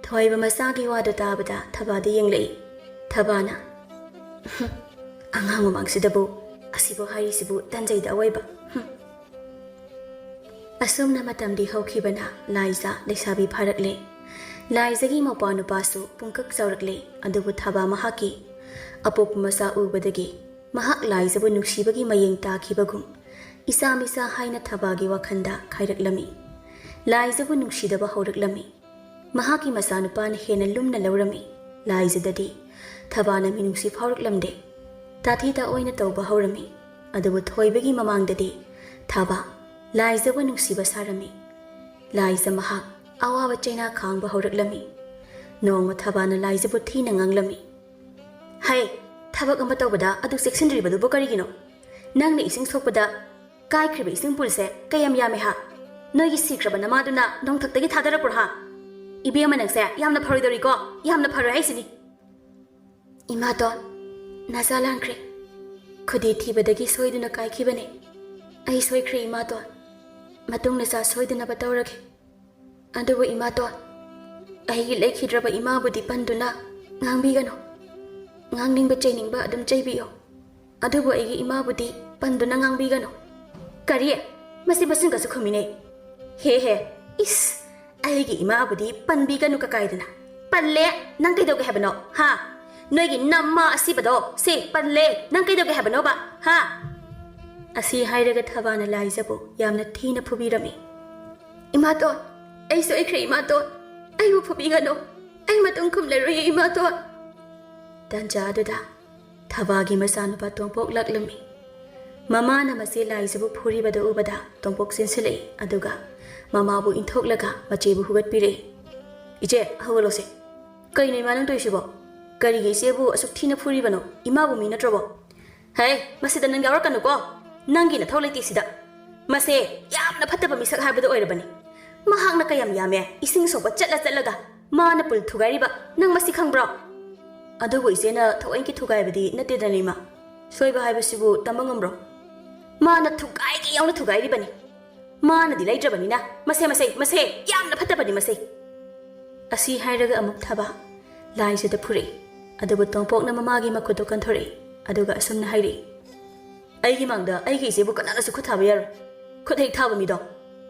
ꯊꯣꯏꯕ ꯃꯆꯥꯒꯤ ꯋꯥꯗꯨ ꯇꯥꯕꯗ ꯊꯕꯥꯗ ꯌꯦꯡꯂꯛꯏ꯫ ꯊꯕꯥꯅ, "ꯑꯉꯥꯡ ꯃꯃꯥꯡꯁꯤꯗꯕꯨ ꯑꯁꯤꯕꯨ ꯍꯥꯏꯔꯤꯁꯤꯕꯨ ꯇꯟꯖꯩꯗ ꯑꯋꯣꯏꯕ꯫ ꯍꯨꯝ꯫" ꯑꯁꯨꯝꯅ ꯃꯇꯝꯗꯤ ꯍꯧꯈꯤꯕꯅ ꯂꯥꯏꯖ ꯂꯩꯁꯥꯕꯤ ꯐꯥꯔꯛꯂꯦ꯫ ꯂꯥꯏꯖꯒꯤ ꯃꯧꯄ꯭ꯋꯥ ꯅꯨꯄꯥꯁꯨ ꯄꯨꯡꯀꯛ ꯆꯥꯎꯔꯛꯂꯦ꯫ ꯑꯗꯨꯕꯨ ꯊꯕꯥ ꯃꯍꯥꯛꯀꯤ ꯑꯄꯣꯛꯄ ꯃꯆꯥ ꯎꯕꯗꯒꯤ ꯃꯍꯥꯛ ꯂꯥꯏꯖꯕꯨ ꯅꯨꯡꯁꯤꯕꯒꯤ ꯃꯌꯦꯡ ꯇꯥꯈꯤꯕꯒꯨꯝ, ꯏꯆꯥ ꯃꯤꯆꯥ ꯍꯥꯏꯅ ꯊꯕꯥꯒꯤ ꯋꯥꯈꯜꯗ ꯈꯥꯏꯔꯛꯂꯝꯃꯤ꯫ ꯂꯥꯏꯖꯕꯨ ꯅꯨꯡꯁꯤꯗꯕ ꯍꯧꯔꯛꯂꯝꯃꯤ꯫ ꯃꯍꯥꯛꯀꯤ ꯃꯆꯥꯅꯨꯄꯥꯅ ꯍꯦꯟꯅ ꯂꯨꯝꯅ ꯂꯧꯔꯝꯃꯤ꯫ ꯂꯥꯏꯖꯗꯗꯤ ꯊꯕꯥꯅ ꯃꯤꯅꯨꯡꯁꯤ ꯐꯥꯎꯔꯛꯂꯝꯗꯦ꯫ ꯇꯥꯊꯤ ꯇꯥꯑꯣꯏꯅ ꯇꯧꯕ ꯍꯧꯔꯝꯃꯤ꯫ ꯑꯗꯨꯕꯨ ꯊꯣꯏꯕꯒꯤ ꯃꯃꯥꯡꯗꯗꯤ ꯊꯕꯥ ꯂꯥꯏꯖꯕꯨ ꯅꯨꯡꯁꯤꯕ ꯁꯥꯔꯝꯃꯤ꯫ ꯂꯥꯏꯖ ꯃꯍꯥꯛ ꯑꯋꯥꯕ ꯆꯩꯅꯥ ꯈꯥꯡꯕ ꯍꯧꯔꯛꯂꯝꯃꯤ꯫ ꯅꯣꯡꯃ ꯊꯕꯥꯅ ꯂꯥꯏꯖꯕꯨ ꯊꯤꯅ ꯉꯥꯡꯂꯝꯃꯤ꯫ "ꯍꯩ, ꯊꯕꯛ ꯑꯃ ꯇꯧꯕꯗ ꯑꯗꯨ ꯆꯦꯛꯁꯤꯟꯗ꯭ꯔꯤꯕꯗꯨꯕꯨ ꯀꯔꯤꯒꯤꯅꯣ? ꯅꯪꯅ ꯏꯁꯤꯡ ꯁꯣꯛꯄꯗ ꯀꯥꯏꯈ꯭ꯔꯤꯕ ꯏꯁꯤꯡ ꯄꯨꯜꯁꯦ ꯀꯌꯥꯝ ꯌꯥꯝꯃꯦ ꯍꯥ? ꯅꯣꯏꯒꯤ ꯁꯤꯈ꯭ꯔꯕ ꯅꯃꯥꯗꯨꯅ ꯅꯣꯡꯊꯛꯇꯒꯤ ꯊꯥꯗꯔꯛꯄ꯭ꯔꯣ ꯍꯥ? ꯏꯕꯦꯝꯃ, ꯅꯪꯁꯦ ꯌꯥꯝꯅ ꯐꯔꯣꯏꯗꯧꯔꯤꯀꯣ, ꯌꯥꯝꯅ ꯐꯔꯣꯏ ꯍꯥꯏꯁꯤꯅꯤ꯫" "ꯏꯃꯥꯇꯣꯟ, ꯅꯆꯥ ꯂꯥꯟꯈ꯭ꯔꯦ꯫ ꯈꯨꯗꯤ ꯊꯤꯕꯗꯒꯤ ꯁꯣꯏꯗꯨꯅ ꯀꯥꯏꯈꯤꯕꯅꯦ꯫ ꯑꯩ ꯁꯣꯏꯈ꯭ꯔꯦ ꯏꯃꯥꯇꯣꯟ꯫ ꯃꯇꯨꯡ ꯅꯆꯥ ꯁꯣꯏꯗꯅꯕ ꯇꯧꯔꯒꯦ꯫ ꯑꯗꯨꯕꯨ ꯏꯃꯥꯇꯣꯟ, ꯑꯩꯒꯤ ꯂꯩꯈꯤꯗ꯭ꯔꯕ ꯏꯃꯥꯕꯨꯗꯤ ꯄꯟꯗꯨꯅ ꯉꯥꯡꯕꯤꯒꯅꯨ꯫ ꯉꯥꯡꯅꯤꯡꯕ ꯆꯩꯅꯤꯡꯕ ꯑꯗꯨꯝ ꯆꯩꯕꯤꯌꯨ꯫ ꯑꯗꯨꯕꯨ ꯑꯩꯒꯤ ꯏꯃꯥꯕꯨꯗꯤ ꯄꯟꯗꯨꯅ ꯉꯥꯡꯕꯤꯒꯅꯨ꯫" "ꯀꯔꯤ? ꯃꯁꯤ ꯃꯁꯤꯡꯒꯁꯨ ꯈꯨꯝꯃꯤꯅꯦ꯫ ꯍꯦ ꯍꯦ, ꯏꯁ, ꯑꯩꯒꯤ ꯏꯃꯥꯕꯨꯗꯤ ꯄꯟꯕꯤꯒꯅꯨ ꯀꯀꯥꯏꯗꯅ꯫ ꯄꯜꯂꯦ, ꯅꯪ ꯀꯩꯗꯧꯒꯦ ꯍꯥꯏꯕꯅꯣ, ꯍꯥ? ꯅꯣꯏꯒꯤ ꯅꯃꯥ ꯑꯁꯤꯕꯗꯣ ꯁꯤ ꯄꯜꯂꯦ, ꯅꯪ ꯀꯩꯗꯧꯒꯦ ꯍꯥꯏꯕꯅꯣꯕ, ꯍꯥ?" ꯑꯁꯤ ꯍꯥꯏꯔꯒ ꯊꯕꯥꯅ ꯂꯥꯏꯖꯕꯨ ꯌꯥꯝꯅ ꯊꯤꯅ ꯐꯨꯕꯤꯔꯝꯃꯤ꯫ "ꯏꯃꯥꯇꯣꯟ, ꯑꯩ ꯁꯣꯏꯈ꯭ꯔꯦ ꯏꯃꯥꯇꯣꯟ, ꯑꯩꯕꯨ ꯐꯨꯕꯤꯒꯅꯨ, ꯑꯩ ꯃꯇꯨꯡ ꯈꯨꯝꯂꯔꯣꯏꯌꯦ ꯏꯃꯥꯇꯣꯟ꯫" ꯇꯟꯖꯥ ꯑꯗꯨꯗ ꯊꯕꯥꯒꯤ ꯃꯆꯥꯅꯨꯄꯥ ꯇꯣꯝꯄꯣꯛ ꯂꯥꯛꯂꯝꯃꯤ꯫ ꯃꯃꯥꯅ ꯃꯆꯦ ꯂꯥꯏꯖꯕꯨ ꯐꯨꯔꯤꯕꯗꯨ ꯎꯕꯗ ꯇꯣꯝꯄꯣꯛ ꯆꯦꯟꯁꯤꯜꯂꯛꯏ, ꯑꯗꯨꯒ ꯃꯃꯥꯕꯨ ꯏꯟꯊꯣꯛꯂꯒ ꯃꯆꯦꯕꯨ ꯍꯨꯒꯠꯄꯤꯔꯛꯏ꯫ "ꯏꯆꯦ, ꯍꯧꯒꯠꯂꯣꯁꯦ꯫ ꯀꯩꯅꯣ ꯏꯃꯥ ꯅꯪ ꯇꯧꯔꯤꯁꯤꯕꯣ? ꯀꯔꯤꯒꯤ ꯏꯆꯦꯕꯨ ꯑꯁꯨꯛ ꯊꯤꯅ ꯐꯨꯔꯤꯕꯅꯣ? ꯏꯃꯥꯕꯨ ꯃꯤ ꯅꯠꯇ꯭ꯔꯕꯣ?" "ꯍꯩ, ꯃꯁꯤꯗ ꯅꯪ ꯌꯥꯎꯔꯛꯀꯅꯨꯀꯣ꯫ ꯅꯪꯒꯤ ꯅꯊꯧ ꯂꯩꯇꯦ ꯁꯤꯗ꯫ ꯃꯁꯦ ꯌꯥꯝꯅ ꯐꯠꯇꯕ ꯃꯤꯁꯛ ꯍꯥꯏꯕꯗꯨ ꯑꯣꯏꯔꯕꯅꯤ꯫ ꯃꯍꯥꯛꯅ ꯀꯌꯥꯝ ꯌꯥꯝꯃꯦ, ꯏꯁꯤꯡ ꯁꯣꯛꯄ ꯆꯠꯂ ꯆꯠꯂꯒ꯫ ꯃꯥꯅ ꯄꯨꯜ ꯊꯨꯒꯥꯏꯔꯤꯕ ꯅꯪ ꯃꯁꯤ ꯈꯪꯕ꯭ꯔꯣ? ꯑꯗꯨꯕꯨ ꯏꯆꯦꯅ ꯊꯑꯣꯏꯒꯤ ꯊꯨꯒꯥꯏꯕꯗꯤ ꯅꯠꯇꯦꯗꯅ, ꯏꯃꯥ꯫ ꯁꯣꯏꯕ ꯍꯥꯏꯕꯁꯤꯕꯨ ꯇꯝꯕ ꯉꯝꯕ꯭ꯔꯣ? ꯃꯥꯅ ꯊꯨꯒꯥꯏꯒꯦ ꯌꯥꯎꯅ ꯊꯨꯒꯥꯏꯔꯤꯕꯅꯤ꯫ ꯃꯥꯅꯗꯤ ꯂꯩꯇ꯭ꯔꯕꯅꯤꯅ꯫ ꯃꯁꯦ, ꯃꯁꯦ, ꯃꯁꯦ, ꯌꯥꯝꯅ ꯐꯠꯇꯕꯅꯤ ꯃꯁꯦ꯫ ꯑꯁꯤ ꯍꯥꯏꯔꯒ ꯑꯃꯨꯛ ꯊꯕꯥ ꯂꯥꯏꯖꯗ ꯐꯨꯔꯛꯏ꯫ ꯑꯗꯨꯕꯨ ꯇꯣꯝꯄꯣꯛꯅ ꯃꯃꯥꯒꯤ ꯃꯈꯨꯠꯇꯨ ꯀꯟꯊꯣꯔꯛꯏ꯫ ꯑꯗꯨꯒ ꯑꯁꯨꯝꯅ ꯍꯥꯏꯔꯛꯏ, "ꯑꯩꯒꯤ ꯃꯥꯡꯗ ꯑꯩꯒꯤ ꯏꯆꯦꯕꯨ ꯀꯅꯥꯅꯁꯨ ꯈꯨꯠ ꯊꯥꯕ ꯌꯥꯔꯣꯏ꯫ ꯈꯨꯠ ꯍꯦꯛ ꯊꯥꯕ ꯃꯤꯗꯣ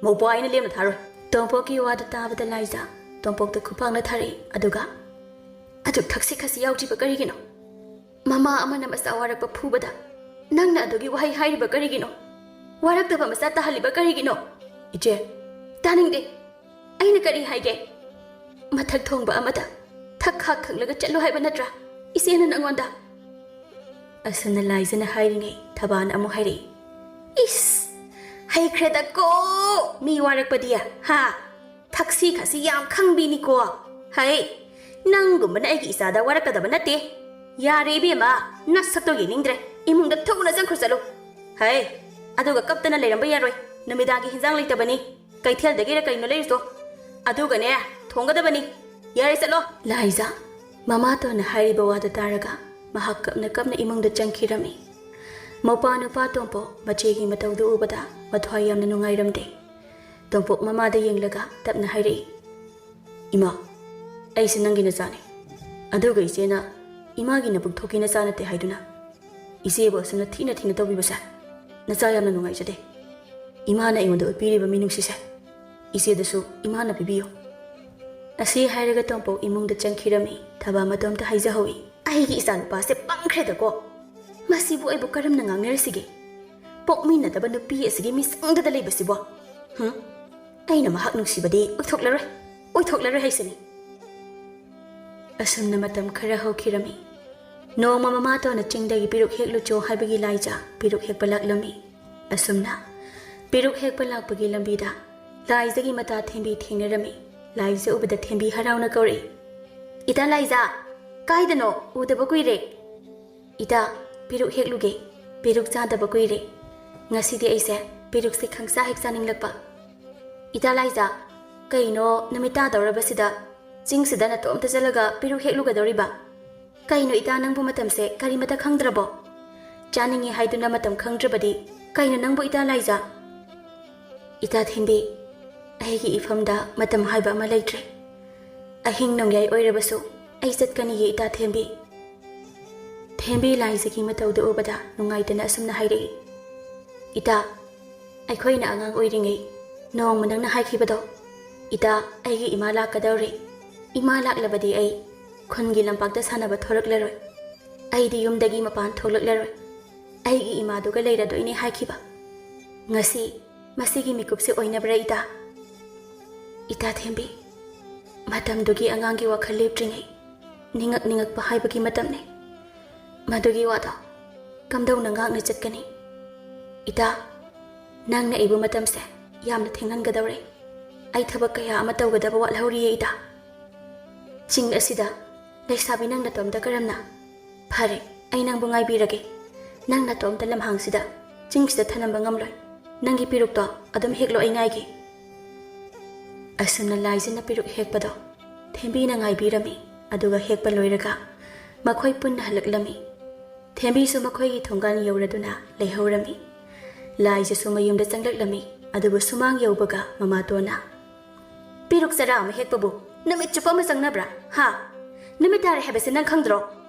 ꯃꯧꯄ꯭ꯋꯥ ꯑꯩꯅ ꯂꯦꯝꯅ ꯊꯥꯔꯣꯏ꯫" ꯇꯣꯝꯄꯣꯛꯀꯤ ꯋꯥꯗꯨ ꯇꯥꯕꯗ ꯂꯥꯏꯖ ꯇꯣꯝꯄꯣꯛꯇ ꯈꯨꯄꯥꯛꯅ ꯊꯥꯔꯛꯏ꯫ ꯑꯗꯨꯒ, "ꯑꯗꯨꯛ ꯊꯛꯁꯤ ꯈꯥꯁꯤ ꯌꯥꯎꯗ꯭ꯔꯤꯕ ꯀꯔꯤꯒꯤꯅꯣ? ꯃꯃꯥ ꯑꯃꯅ ꯃꯆꯥ ꯋꯥꯔꯛꯄ ꯐꯨꯕꯗ ꯅꯪꯅ ꯑꯗꯨꯒꯤ ꯋꯥꯍꯩ ꯍꯥꯏꯔꯤꯕ ꯀꯔꯤꯒꯤꯅꯣ? ꯋꯥꯔꯛꯇꯕ ꯃꯆꯥ ꯇꯥꯍꯜꯂꯤꯕ ꯀꯔꯤꯒꯤꯅꯣ?" "ꯏꯆꯦ!" "ꯇꯥꯅꯤꯡꯗꯦ꯫ ꯑꯩꯅ ꯀꯔꯤ ꯍꯥꯏꯒꯦ? ꯃꯊꯛ ꯊꯣꯡꯕ ꯑꯃꯗ ꯊꯛ ꯈꯥꯛ ꯈꯪꯂꯒ ꯆꯠꯂꯨ ꯍꯥꯏꯕ ꯅꯠꯇ꯭ꯔꯥ ꯏꯆꯦꯅ ꯅꯪꯉꯣꯟꯗ?" ꯑꯁꯨꯝꯅ ꯂꯥꯏꯖꯅ ꯍꯥꯏꯔꯤꯉꯩ ꯊꯕꯥꯅ ꯑꯃꯨꯛ ꯍꯥꯏꯔꯛꯏ, "ꯏꯁ! ꯍꯩꯈ꯭ꯔꯦꯗꯀꯣ ꯃꯤ ꯋꯥꯔꯛꯄꯗꯤ, ꯍꯥ? ꯊꯛꯁꯤ ꯈꯥꯁꯤ ꯌꯥꯝ ꯈꯪꯕꯤꯅꯤꯀꯣ꯫ ꯍꯩ, ꯅꯪꯒꯨꯝꯕꯅ ꯑꯩꯒꯤ ꯏꯆꯥꯗ ꯋꯥꯔꯛꯀꯗꯕ ꯅꯠꯇꯦ꯫ ꯌꯥꯔꯦ ꯏꯕꯦꯝꯃ, ꯅꯁꯛꯇꯣ ꯌꯦꯡꯅꯤꯡꯗ꯭ꯔꯦ꯫ ꯏꯃꯨꯡꯗ ꯊꯨꯅ ꯆꯪꯈ꯭ꯔꯣ ꯆꯠꯂꯨ꯫ ꯍꯩ, ꯑꯗꯨꯒ ꯀꯞꯇꯅ ꯂꯩꯔꯝꯕ ꯌꯥꯔꯣꯏ꯫ ꯅꯨꯃꯤꯗꯥꯡꯒꯤ ꯍꯤꯟꯖꯥꯡ ꯂꯩꯇꯕꯅꯤ꯫ ꯀꯩꯊꯦꯜꯗꯒꯤꯔ ꯀꯩꯅꯣ ꯂꯩꯔꯨꯆꯣ꯫ ꯑꯗꯨꯒꯅꯦ, ꯊꯣꯡꯒꯗꯕꯅꯤ꯫ ꯌꯥꯔꯦ, ꯆꯠꯂꯣ꯫" ꯂꯥꯏꯖ ꯃꯃꯥꯇꯣꯟꯅ ꯍꯥꯏꯔꯤꯕ ꯋꯥꯗꯨ ꯇꯥꯔꯒ ꯃꯍꯥꯛ ꯀꯞꯅ ꯀꯞꯅ ꯏꯃꯨꯡꯗ ꯆꯪꯈꯤꯔꯝꯃꯤ꯫ ꯃꯧꯄꯥ ꯅꯨꯄꯥ ꯇꯣꯝꯄꯣꯛ ꯃꯆꯦꯒꯤ ꯃꯇꯧꯗꯨ ꯎꯕꯗ ꯃꯊ꯭ꯋꯥꯏ ꯌꯥꯝꯅ ꯅꯨꯡꯉꯥꯏꯔꯝꯗꯦ꯫ ꯇꯣꯝꯄꯣꯛ ꯃꯃꯥꯗ ꯌꯦꯡꯂꯒ ꯇꯞꯅ ꯍꯥꯏꯔꯛꯏ, "ꯏꯃꯥ, ꯑꯩꯁꯦ ꯅꯪꯒꯤ ꯅꯆꯥꯅꯤ꯫ ꯑꯗꯨꯒ ꯏꯆꯦꯅ ꯏꯃꯥꯒꯤ ꯅꯕꯨꯛ ꯊꯣꯛꯀꯤ ꯅꯆꯥ ꯅꯠꯇꯦ ꯍꯥꯏꯗꯨꯅ ꯏꯆꯦꯕꯨ ꯑꯁꯨꯝꯅ ꯊꯤꯅ ꯊꯤꯅ ꯇꯧꯕꯤꯕꯁꯦ ꯅꯆꯥ ꯌꯥꯝꯅ ꯅꯨꯡꯉꯥꯏꯖꯗꯦ꯫ ꯏꯃꯥꯅ ꯑꯩꯉꯣꯟꯗ ꯎꯠꯄꯤꯔꯤꯕ ꯃꯤꯅꯨꯡꯁꯤꯁꯦ ꯏꯆꯦꯗꯁꯨ ꯏꯃꯥꯅ ꯄꯤꯕꯤꯌꯨ꯫" ꯑꯁꯤ ꯍꯥꯏꯔꯒ ꯇꯣꯝꯄꯣꯛ ꯏꯃꯨꯡꯗ ꯆꯪꯈꯤꯔꯝꯃꯤ꯫ ꯊꯕꯥ ꯃꯇꯣꯝꯇ ꯍꯥꯏꯖꯍꯧꯏ, "ꯑꯩꯒꯤ ꯏꯆꯥꯅꯨꯄꯥꯁꯦ ꯄꯪꯈ꯭ꯔꯦꯗꯀꯣ꯫ ꯃꯁꯤꯕꯨ ꯑꯩꯕꯨ ꯀꯔꯝꯅ ꯉꯥꯡꯅꯔꯁꯤꯒꯦ? ꯄꯣꯛꯃꯤꯟꯅꯗꯕ ꯅꯨꯄꯤ ꯑꯁꯤꯒꯤ ꯃꯤꯆꯪꯗꯗ ꯂꯩꯕꯁꯤꯕꯣ꯫ ꯍꯨꯝ? ꯑꯩꯅ ꯃꯍꯥꯛ ꯅꯨꯡꯁꯤꯕꯗꯤ ꯑꯣꯏꯊꯣꯛꯂꯔꯣꯏ, ꯑꯣꯏꯊꯣꯛꯂꯔꯣꯏ ꯍꯥꯏꯁꯤꯅꯤ꯫" ꯑꯁꯨꯝꯅ ꯃꯇꯝ ꯈꯔ ꯍꯧꯈꯤꯔꯝꯃꯤ꯫ ꯅꯣꯡꯃ ꯃꯃꯥꯇꯣꯟꯅ ꯆꯤꯡꯗꯒꯤ ꯄꯤꯔꯨꯛ ꯍꯦꯛꯂꯨꯆꯣ ꯍꯥꯏꯕꯒꯤ ꯂꯥꯏꯖ ꯄꯤꯔꯨꯛ ꯍꯦꯛꯄ ꯂꯥꯛꯂꯝꯃꯤ꯫ ꯑꯁꯨꯝꯅ ꯄꯤꯔꯨꯛ ꯍꯦꯛꯄ ꯂꯥꯛꯄꯒꯤ ꯂꯝꯕꯤꯗ ꯂꯥꯏꯖꯒꯤ ꯃꯇꯥ ꯊꯦꯝꯕꯤ ꯊꯦꯡꯅꯔꯝꯃꯤ꯫ ꯂꯥꯏꯖ ꯎꯕꯗ ꯊꯦꯝꯕꯤ ꯍꯔꯥꯎꯅ ꯀꯧꯔꯛꯏ, "ꯏꯇꯥ ꯂꯥꯏꯖ, ꯀꯥꯏꯗꯅꯣ? ꯎꯗꯕ ꯀꯨꯏꯔꯦ꯫" "ꯏꯇꯥ, ꯄꯤꯔꯨꯛ ꯍꯦꯛꯂꯨꯒꯦ꯫ ꯄꯤꯔꯨꯛ ꯆꯥꯗꯕ ꯀꯨꯏꯔꯦ꯫ ꯉꯁꯤꯗꯤ ꯑꯩꯁꯦ ꯄꯤꯔꯨꯛꯁꯦ ꯈꯪꯆꯥ ꯍꯦꯛ ꯆꯥꯅꯤꯡꯂꯛꯄ꯫" "ꯏꯇꯥ ꯂꯥꯏꯖ, ꯀꯩꯅꯣ, ꯅꯨꯃꯤꯠ ꯇꯥꯗꯧꯔꯕꯁꯤꯗ ꯆꯤꯡꯁꯤꯗ ꯅꯇꯣꯝꯇ ꯆꯠꯂꯒ ꯄꯦꯔꯨꯛ ꯍꯦꯛꯂꯨꯒꯗꯧꯔꯤꯕ? ꯀꯩꯅꯣ ꯏꯇꯥ, ꯅꯪꯕꯨ ꯃꯇꯝꯁꯦ ꯀꯔꯤꯃꯇ ꯈꯪꯗ꯭ꯔꯕꯣ? ꯆꯥꯅꯤꯡꯉꯤ ꯍꯥꯏꯗꯨꯅ ꯃꯇꯝ ꯈꯪꯗ꯭ꯔꯕꯗꯤ ꯀꯩꯅꯣ ꯅꯪꯕꯨ ꯏꯇꯥ ꯂꯥꯏꯖꯥ? ꯏꯇꯥ ꯊꯦꯝꯕꯤ, ꯑꯩꯒꯤ ꯏꯐꯝꯗ ꯃꯇꯝ ꯍꯥꯏꯕ ꯑꯃ ꯂꯩꯇ꯭ꯔꯦ꯫ ꯑꯍꯤꯡ ꯅꯣꯡꯌꯥꯏ ꯑꯣꯏꯔꯕꯁꯨ ꯑꯩ ꯆꯠꯀꯅꯤꯌꯦ ꯏꯇꯥ ꯊꯦꯝꯕꯤ꯫ ꯊꯦꯝꯕꯤ ꯂꯥꯏꯖꯒꯤ ꯃꯇꯧꯗꯨ ꯎꯕꯗ ꯅꯨꯡꯉꯥꯏꯇꯅ ꯑꯁꯨꯝꯅ ꯍꯥꯏꯔꯛꯏ, ꯏꯇꯥ, ꯑꯩꯈꯣꯏꯅ ꯑꯉꯥꯡ ꯑꯣꯏꯔꯤꯉꯩ ꯅꯣꯡꯃ ꯅꯪꯅ ꯍꯥꯏꯈꯤꯕꯗꯣ, ꯏꯇꯥ, ꯑꯩꯒꯤ ꯏꯃꯥ ꯂꯥꯛꯀꯗꯧꯔꯦ꯫ ꯏꯃꯥ ꯂꯥꯛꯂꯕꯗꯤ ꯑꯩ ꯈꯨꯟꯒꯤ ꯂꯝꯄꯥꯛꯇ ꯁꯥꯟꯅꯕ ꯊꯣꯛꯂꯛꯂꯔꯣꯏ꯫ ꯑꯩꯗꯤ ꯌꯨꯝꯗꯒꯤ ꯃꯄꯥꯟ ꯊꯣꯛꯂꯛꯂꯔꯣꯏ꯫ ꯑꯩꯒꯤ ꯏꯃꯥꯗꯨꯒ ꯂꯩꯔꯗꯣꯏꯅꯦ ꯍꯥꯏꯈꯤꯕ꯫ ꯉꯁꯤ ꯃꯁꯤꯒꯤ ꯃꯤꯀꯨꯞꯁꯦ ꯑꯣꯏꯅꯕ꯭ꯔꯥ ꯏꯇꯥ? ꯏꯇꯥ ꯊꯦꯝꯕꯤ, ꯃꯇꯝꯗꯨꯒꯤ ꯑꯉꯥꯡꯒꯤ ꯋꯥꯈꯜ ꯂꯦꯞꯇ꯭ꯔꯤꯉꯩ ꯅꯤꯡꯉꯛ ꯅꯤꯡꯉꯛꯄ ꯍꯥꯏꯕꯒꯤ ꯃꯇꯝꯅꯤ꯫ ꯃꯗꯨꯒꯤ ꯋꯥꯗꯣ ꯀꯝꯗꯧꯅ ꯉꯥꯛꯅ ꯆꯠꯀꯅꯤ? ꯏꯇꯥ, ꯅꯪꯅ ꯑꯩꯕꯨ ꯃꯇꯝꯁꯦ ꯌꯥꯝꯅ ꯊꯦꯡꯍꯟꯒꯗꯧꯔꯦ꯫ ꯑꯩ ꯊꯕꯛ ꯀꯌꯥ ꯑꯃ ꯇꯧꯒꯗꯕ ꯋꯥꯠꯍꯧꯔꯤꯌꯦ ꯏꯇꯥ꯫ ꯆꯤꯡ ꯑꯁꯤꯗ ꯂꯩꯁꯥꯕꯤ ꯅꯪ ꯅꯇꯣꯝꯇ ꯀꯔꯝꯅ? ꯐꯔꯦ, ꯑꯩ ꯅꯪꯕꯨ ꯉꯥꯏꯕꯤꯔꯒꯦ꯫ ꯅꯪ ꯅꯇꯣꯝꯇ ꯂꯝꯍꯥꯡꯁꯤꯗ ꯆꯤꯡꯁꯤꯗ ꯊꯅꯝꯕ ꯉꯝꯂꯣꯏ꯫ ꯅꯪꯒꯤ ꯄꯤꯔꯨꯛꯇꯣ ꯑꯗꯨꯝ ꯍꯦꯛꯂꯣ, ꯑꯩ ꯉꯥꯏꯒꯦ꯫ ꯑꯁꯨꯝꯅ ꯂꯥꯏꯖꯅ ꯄꯤꯔꯨꯛ ꯍꯦꯛꯄꯗꯣ ꯊꯦꯝꯕꯤꯅ ꯉꯥꯏꯕꯤꯔꯝꯃꯤ꯫ ꯑꯗꯨꯒ ꯍꯦꯛꯄ ꯂꯣꯏꯔꯒ ꯃꯈꯣꯏ ꯄꯨꯟꯅ ꯍꯜꯂꯛꯂꯝꯃꯤ꯫ ꯊꯦꯝꯕꯤꯁꯨ ꯃꯈꯣꯏꯒꯤ ꯊꯣꯡꯒꯥꯟ ꯌꯧꯔꯗꯨꯅ ꯂꯩꯍꯧꯔꯝꯃꯤ꯫ ꯂꯥꯏꯖꯁꯨ ꯃꯌꯨꯝꯗ ꯆꯪꯂꯛꯂꯝꯃꯤ꯫ ꯑꯗꯨꯕꯨ ꯁꯨꯃꯥꯡ ꯌꯧꯕꯒ ꯃꯃꯥꯇꯣꯟꯅ, "ꯄꯤꯔꯨꯛ ꯆꯔꯥ ꯑꯃ ꯍꯦꯛꯄꯕꯨ ꯅꯨꯃꯤꯠ ꯆꯨꯞꯄ ꯑꯃ ꯆꯪꯅꯕ꯭ꯔꯥ? ꯍꯥ? ꯅꯨꯃꯤꯠ ꯇꯥꯔꯦ ꯍꯥꯏꯕꯁꯤ ꯅꯪ ꯈꯪꯗ꯭ꯔꯣ?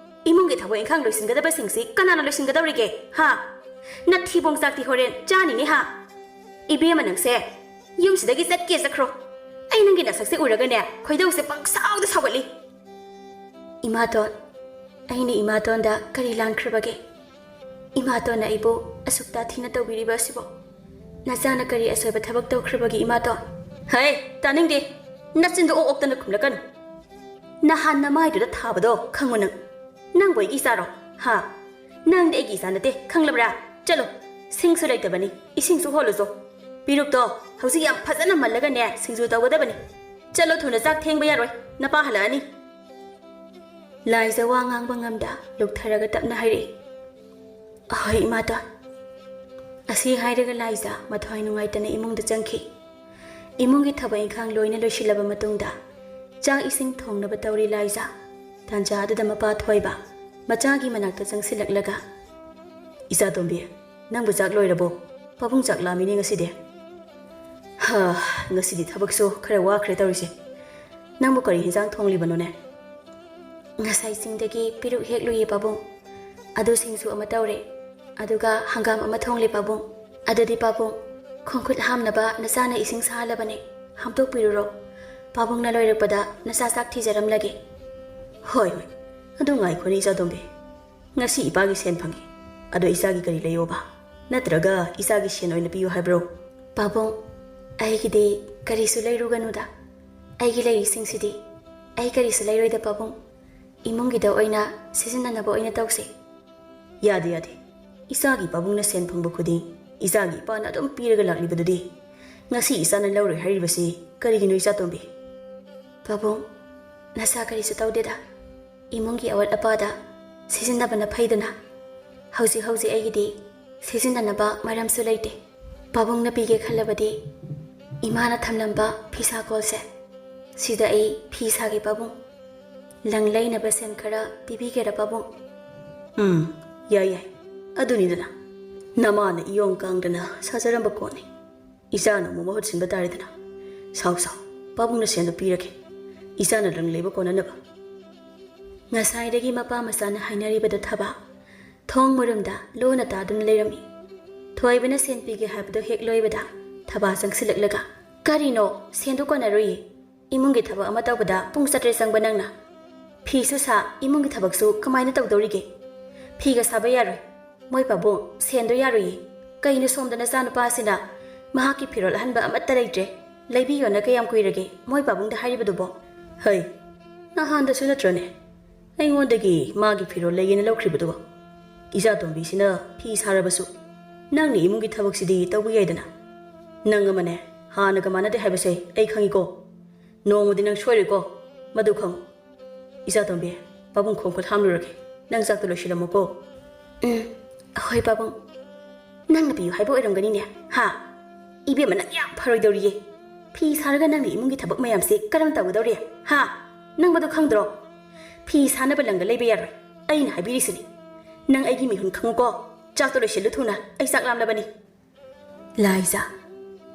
ꯏꯃꯨꯡꯒꯤ ꯊꯕꯛ ꯏꯪꯈꯥꯡ ꯂꯣꯏꯁꯤꯟꯒꯗꯕꯁꯤꯡꯁꯤ ꯀꯅꯥꯅ ꯂꯣꯏꯁꯤꯟꯒꯗꯧꯔꯤꯒꯦ? ꯍꯥ? ꯅꯊꯤꯕꯣꯡ ꯆꯥꯛꯇꯤ ꯍꯣꯔꯦꯟ ꯆꯥꯅꯤꯅꯦ ꯍꯥ? ꯏꯕꯦꯝꯃ ꯅꯪꯁꯦ, ꯌꯨꯝꯁꯤꯗꯒꯤ ꯆꯠꯀꯦ ꯆꯠꯈ꯭ꯔꯣ꯫ ꯑꯩ ꯅꯪꯒꯤ ꯅꯁꯛꯁꯦ ꯎꯔꯒꯅꯦ ꯈꯣꯏꯗꯧꯁꯦ ꯄꯪꯁꯥꯎꯗ ꯁꯥꯎꯒꯠꯂꯤ꯫" "ꯏꯃꯥꯇꯣꯟ, ꯑꯩꯅ ꯏꯃꯥꯇꯣꯟꯗ ꯀꯔꯤ ꯂꯥꯟꯈ꯭ꯔꯕꯒꯦ? ꯏꯃꯥꯇꯣꯟꯅ ꯑꯩꯕꯨ ꯑꯁꯨꯛ ꯇꯥꯊꯤꯅ ꯇꯧꯕꯤꯔꯤꯕ ꯑꯁꯤꯕꯨ? ꯅꯆꯥꯅ ꯀꯔꯤ ꯑꯁꯣꯏꯕ ꯊꯕꯛ ꯇꯧꯈ꯭ꯔꯕꯒꯦ ꯏꯃꯥꯇꯣꯟ?" "ꯍꯩ, ꯇꯥꯅꯤꯡꯗꯦ꯫ ꯅꯆꯤꯟꯗꯣ ꯑꯣꯛ ꯑꯣꯛꯇꯅ ꯈꯨꯝꯂꯛꯀꯅꯨ꯫ ꯅꯍꯥꯟ ꯅꯃꯥꯏꯗꯨꯗ ꯊꯥꯕꯗꯣ ꯈꯪꯉꯨ ꯅꯪ꯫ ꯅꯪꯕꯨ ꯑꯩꯒꯤ ꯏꯆꯥꯔꯣ? ꯍꯥ? ꯅꯪꯗꯤ ꯑꯩꯒꯤ ꯏꯆꯥ ꯅꯠꯇꯦ, ꯈꯪꯂꯕ꯭ꯔꯥ? ꯆꯠꯂꯣ, ꯁꯤꯡꯁꯨ ꯂꯩꯇꯕꯅꯤ, ꯏꯁꯤꯡꯁꯨ ꯍꯣꯜꯂꯨꯆꯣ꯫ ꯄꯤꯔꯨꯛꯇꯣ ꯍꯧꯖꯤꯛ ꯌꯥꯝ ꯐꯖꯅ ꯃꯜꯂꯒꯅꯦ ꯁꯤꯡꯖꯨ ꯇꯧꯒꯗꯕꯅꯤ꯫ ꯆꯠꯂꯣ ꯊꯨꯅ, ꯆꯥꯛ ꯊꯦꯡꯕ ꯌꯥꯔꯣꯏ, ꯅꯄꯥ ꯍꯜꯂꯛꯑꯅꯤ꯫" ꯂꯥꯏꯖ ꯋꯥ ꯉꯥꯡꯕ ꯉꯝꯗ ꯂꯨꯞꯊꯔꯒ ꯇꯞꯅ ꯍꯥꯏꯔꯛꯏ, "ꯑꯍꯣꯏ ꯏꯃꯥꯇꯣꯟ꯫" ꯑꯁꯤ ꯍꯥꯏꯔꯒ ꯂꯥꯏꯖ ꯃꯊ꯭ꯋꯥꯏ ꯅꯨꯡꯉꯥꯏꯇꯅ ꯏꯃꯨꯡꯗ ꯆꯪꯈꯤ꯫ ꯏꯃꯨꯡꯒꯤ ꯊꯕꯛ ꯏꯪꯈꯥꯡ ꯂꯣꯏꯅ ꯂꯣꯏꯁꯤꯜꯂꯕ ꯃꯇꯨꯡꯗ ꯆꯥꯛ ꯏꯁꯤꯡ ꯊꯣꯡꯅꯕ ꯇꯧꯔꯤ ꯂꯥꯏꯖꯥ꯫ ꯇꯥꯟꯖꯥ ꯑꯗꯨꯗ ꯃꯄꯥ ꯊꯣꯏꯕ ꯃꯆꯥꯒꯤ ꯃꯅꯥꯛꯇ ꯆꯪꯁꯤꯜꯂꯛꯂꯒ, "ꯏꯆꯥ ꯇꯣꯝꯕꯤ, ꯅꯪꯕꯨ ꯆꯥꯛ ꯂꯣꯏꯔꯕꯣ? ꯄꯥꯕꯨꯡ ꯆꯥꯛ ꯂꯥꯝꯃꯤꯅꯦ ꯉꯁꯤꯗꯤ꯫ ꯍꯥ, ꯉꯁꯤꯗꯤ ꯊꯕꯛꯁꯨ ꯈꯔ ꯋꯥꯈ꯭ꯔꯦ ꯇꯧꯔꯤꯁꯦ꯫ ꯅꯪꯕꯨ ꯀꯔꯤ ꯍꯦꯟꯖꯥꯡ ꯊꯣꯡꯂꯤꯕꯅꯣꯅꯦ?" "ꯉꯁꯥꯏ ꯆꯤꯡꯗꯒꯤ ꯄꯤꯔꯨꯛ ꯍꯦꯛꯂꯨꯏꯌꯦ ꯄꯥꯕꯨꯡ꯫ ꯑꯗꯨ ꯁꯤꯡꯖꯨ ꯑꯃ ꯇꯧꯔꯦ꯫ ꯑꯗꯨꯒ ꯍꯪꯒꯥꯝ ꯑꯃ ꯊꯣꯡꯂꯦ ꯄꯥꯕꯨꯡ꯫ ꯑꯗꯨꯗꯤ ꯄꯥꯕꯨꯡ, ꯈꯣꯡꯈꯨꯠ ꯍꯥꯝꯅꯕ ꯅꯆꯥꯅ ꯏꯁꯤꯡ ꯁꯥꯍꯜꯂꯕꯅꯦ꯫ ꯍꯥꯝꯗꯣꯛꯄꯤꯔꯨꯔꯣ꯫ ꯄꯥꯕꯨꯡꯅ ꯂꯣꯏꯔꯛꯄꯗ ꯅꯆꯥ ꯆꯥꯛ ꯊꯤꯖꯔꯝꯂꯒꯦ꯫" "ꯍꯣꯏ, ꯍꯣꯏ꯫ ꯑꯗꯨ ꯉꯥꯏꯈꯣꯅꯦ ꯏꯆꯥ ꯇꯣꯝꯕꯤ꯫ ꯉꯁꯤ ꯏꯄꯥꯒꯤ ꯁꯦꯟ ꯐꯪꯉꯤ꯫ ꯑꯗꯣ ꯏꯆꯥꯒꯤ ꯀꯔꯤ ꯂꯩꯌꯣꯕ? ꯅꯠꯇ꯭ꯔꯒ ꯏꯆꯥꯒꯤ ꯁꯦꯟ ꯑꯣꯏꯅ ꯄꯤꯌꯨ ꯍꯥꯏꯕ꯭ꯔꯣ?" "ꯄꯥꯕꯨꯡ, ꯑꯩꯒꯤꯗꯤ ꯀꯔꯤꯁꯨ ꯂꯩꯔꯨꯒꯅꯨꯗ꯫ ꯑꯩꯒꯤ ꯂꯩꯔꯤꯁꯤꯡꯁꯤꯗꯤ ꯑꯩ ꯀꯔꯤꯁꯨ ꯂꯩꯔꯣꯏꯗ ꯄꯥꯕꯨꯡ꯫ ꯏꯃꯨꯡꯒꯤꯗ ꯑꯣꯏꯅ ꯁꯤꯖꯤꯟꯅꯅꯕ ꯑꯣꯏꯅ ꯇꯧꯁꯦ꯫" "ꯌꯥꯗꯦ, ꯌꯥꯗꯦ꯫ ꯏꯆꯥꯒꯤ ꯄꯥꯕꯨꯡꯅ ꯁꯦꯟ ꯐꯪꯕ ꯈꯨꯗꯤꯡ ꯏꯆꯥꯒꯤ ꯏꯄꯥꯅ ꯑꯗꯨꯝ ꯄꯤꯔꯒ ꯂꯥꯛꯂꯤꯕꯗꯨꯗꯤ꯫ ꯉꯁꯤ ꯏꯆꯥꯅ ꯂꯧꯔꯣꯏ ꯍꯥꯏꯔꯤꯕꯁꯤ ꯀꯔꯤꯒꯤꯅꯣ ꯏꯆꯥ ꯇꯣꯝꯕꯤ?" "ꯄꯥꯕꯨꯡ, ꯅꯁꯥ ꯀꯔꯤꯁꯨ ꯇꯧꯗꯦꯗ꯫ ꯏꯃꯨꯡꯒꯤ ꯑꯋꯥꯠ ꯑꯄꯥꯗ ꯁꯤꯖꯤꯟꯅꯕꯅ ꯐꯩꯗꯅ꯫ ꯍꯧꯖꯤꯛ ꯍꯧꯖꯤꯛ ꯑꯩꯒꯤꯗꯤ ꯁꯤꯖꯤꯟꯅꯅꯕ ꯃꯔꯝꯁꯨ ꯂꯩꯇꯦ꯫ ꯄꯥꯕꯨꯡꯅ ꯄꯤꯒꯦ ꯈꯜꯂꯕꯗꯤ ꯏꯃꯥꯅ ꯊꯝꯂꯝꯕ ꯐꯤꯁꯥ ꯀꯣꯜꯁꯦ, ꯁꯤꯗ ꯑꯩ ꯐꯤ ꯁꯥꯒꯦ ꯄꯥꯕꯨꯡ꯫ ꯂꯪ ꯂꯩꯅꯕ ꯁꯦꯟ ꯈꯔ ꯄꯤꯕꯤꯒꯦꯔꯥ ꯄꯥꯕꯨꯡ?" "ꯎꯝ, ꯌꯥꯏ, ꯌꯥꯏ꯫ ꯑꯗꯨꯅꯤꯗꯅ, ꯅꯃꯥꯅ ꯏꯌꯣꯡ ꯀꯥꯡꯗꯅ ꯁꯥꯖꯔꯝꯕ ꯀꯣꯟꯅꯤ꯫ ꯏꯆꯥꯅ ꯑꯃꯨꯛ ꯃꯍꯨꯠ ꯁꯤꯟꯕ ꯇꯥꯔꯦꯗꯅ꯫ ꯁꯥꯎ, ꯁꯥꯎ꯫ ꯄꯥꯕꯨꯡꯅ ꯁꯦꯟꯗꯨ ꯄꯤꯔꯒꯦ꯫ ꯏꯆꯥꯅ ꯂꯪ ꯂꯩꯕ ꯀꯣꯟꯅꯅꯕ꯫" ꯉꯁꯥꯏꯗꯒꯤ ꯃꯄꯥ ꯃꯆꯥꯅ ꯍꯥꯏꯅꯔꯤꯕꯗꯨ ꯊꯕꯥ ꯊꯣꯡ ꯃꯔꯨꯝꯗ ꯂꯣꯟꯅ ꯇꯥꯗꯨꯅ ꯂꯩꯔꯝꯃꯤ꯫ ꯊꯣꯏꯕꯅ ꯁꯦꯟ ꯄꯤꯒꯦ ꯍꯥꯏꯕꯗꯨ ꯍꯦꯛ ꯂꯣꯏꯕꯗ ꯊꯕꯥ ꯆꯪꯁꯤꯜꯂꯛꯂꯒ, "ꯀꯔꯤꯅꯣ? ꯁꯦꯟꯗꯨ ꯀꯣꯟꯅꯔꯣꯏꯌꯦ꯫ ꯏꯃꯨꯡꯒꯤ ꯊꯕꯛ ꯑꯃ ꯇꯧꯕꯗ ꯄꯨꯡ ꯆꯥꯇ꯭ꯔꯦꯠ ꯆꯪꯕ ꯅꯪꯅ꯫ ꯐꯤꯁꯨ ꯁꯥ, ꯏꯃꯨꯡꯒꯤ ꯊꯕꯛꯁꯨ ꯀꯃꯥꯏꯅ ꯇꯧꯗꯧꯔꯤꯒꯦ? ꯐꯤꯒ ꯁꯥꯕ ꯌꯥꯔꯣꯏ꯫ ꯃꯣꯏ ꯄꯥꯕꯨꯡ, ꯁꯦꯟꯗꯣ ꯌꯥꯔꯣꯏꯌꯦ꯫ ꯀꯩꯅꯣ ꯁꯣꯝꯗ ꯅꯆꯥꯅꯨꯄꯥꯁꯤꯅ ꯃꯍꯥꯛꯀꯤ ꯐꯤꯔꯣꯜ ꯑꯍꯟꯕ ꯑꯃꯠꯇ ꯂꯩꯇ꯭ꯔꯦ, ꯂꯩꯕꯤꯌꯣꯅ ꯀꯌꯥꯝ ꯀꯨꯏꯔꯒꯦ ꯃꯣꯏ ꯄꯥꯕꯨꯡꯗ ꯍꯥꯏꯔꯤꯕꯗꯨꯕꯣ?" "ꯍꯩ, ꯅꯍꯥꯟꯗꯁꯨ ꯅꯠꯇ꯭ꯔꯅꯦ ꯑꯩꯉꯣꯟꯗꯒꯤ ꯃꯥꯒꯤ ꯐꯤꯔꯣꯜ ꯂꯩꯒꯦꯅ ꯂꯧꯈ꯭ꯔꯤꯕꯗꯨꯕꯣ? ꯏꯆꯥ ꯇꯣꯝꯕꯤꯁꯤꯅ ꯐꯤ ꯁꯥꯔꯕꯁꯨ ꯅꯪꯅ ꯏꯃꯨꯡꯒꯤ ꯊꯕꯛꯁꯤꯗꯤ ꯇꯧꯕ ꯌꯥꯏꯗꯅ꯫ ꯅꯪ ꯑꯃꯅꯦ, ꯍꯥꯟꯅꯒ ꯃꯥꯟꯅꯗꯦ ꯍꯥꯏꯕꯁꯦ ꯑꯩ ꯈꯪꯉꯤꯀꯣ꯫ ꯅꯣꯡꯃꯗꯤ ꯅꯪ ꯁꯣꯏꯔꯣꯏꯀꯣ, ꯃꯗꯨ ꯈꯪꯉꯨ꯫ ꯏꯆꯥ ꯇꯣꯝꯕꯤ, ꯄꯥꯕꯨꯡ ꯈꯣꯡ ꯈꯨꯠ ꯍꯥꯝꯂꯨꯔꯒꯦ꯫ ꯅꯪ ꯆꯥꯛꯇꯣ ꯂꯣꯏꯁꯤꯜꯂꯝꯃꯨꯀꯣ꯫" "ꯎꯝ, ꯍꯣꯏ ꯄꯥꯕꯨꯡ꯫ ꯅꯪꯅ ꯄꯤꯌꯨ ꯍꯥꯏꯕ ꯑꯣꯏꯔꯝꯒꯅꯤꯅꯦ, ꯍꯥ? ꯏꯕꯦꯝꯃ, ꯅꯪ ꯌꯥꯝ ꯐꯔꯣꯏꯗꯧꯔꯤꯌꯦ꯫ ꯐꯤ ꯁꯥꯔꯒ ꯅꯪꯅ ꯏꯃꯨꯡꯒꯤ ꯊꯕꯛ ꯃꯌꯥꯝꯁꯤ ꯀꯔꯝ ꯇꯧꯒꯗꯧꯔꯤ? ꯍꯥ? ꯅꯪ ꯃꯗꯨ ꯈꯪꯗ꯭ꯔꯣ? ꯐꯤ ꯁꯥꯅꯕ ꯂꯪꯒ ꯂꯩꯕ ꯌꯥꯔꯣꯏ꯫ ꯑꯩꯅ ꯍꯥꯏꯕꯤꯔꯤꯁꯤꯅꯤ꯫ ꯅꯪ ꯑꯩꯒꯤ ꯃꯤꯍꯨꯟ ꯈꯪꯉꯨꯀꯣ꯫ ꯆꯥꯛꯇꯣ ꯂꯣꯏꯁꯤꯜꯂꯨ ꯊꯨꯅ꯫ ꯑꯩ ꯆꯥꯛ ꯂꯥꯝꯂꯕꯅꯤ꯫ ꯂꯥꯏꯖꯥ,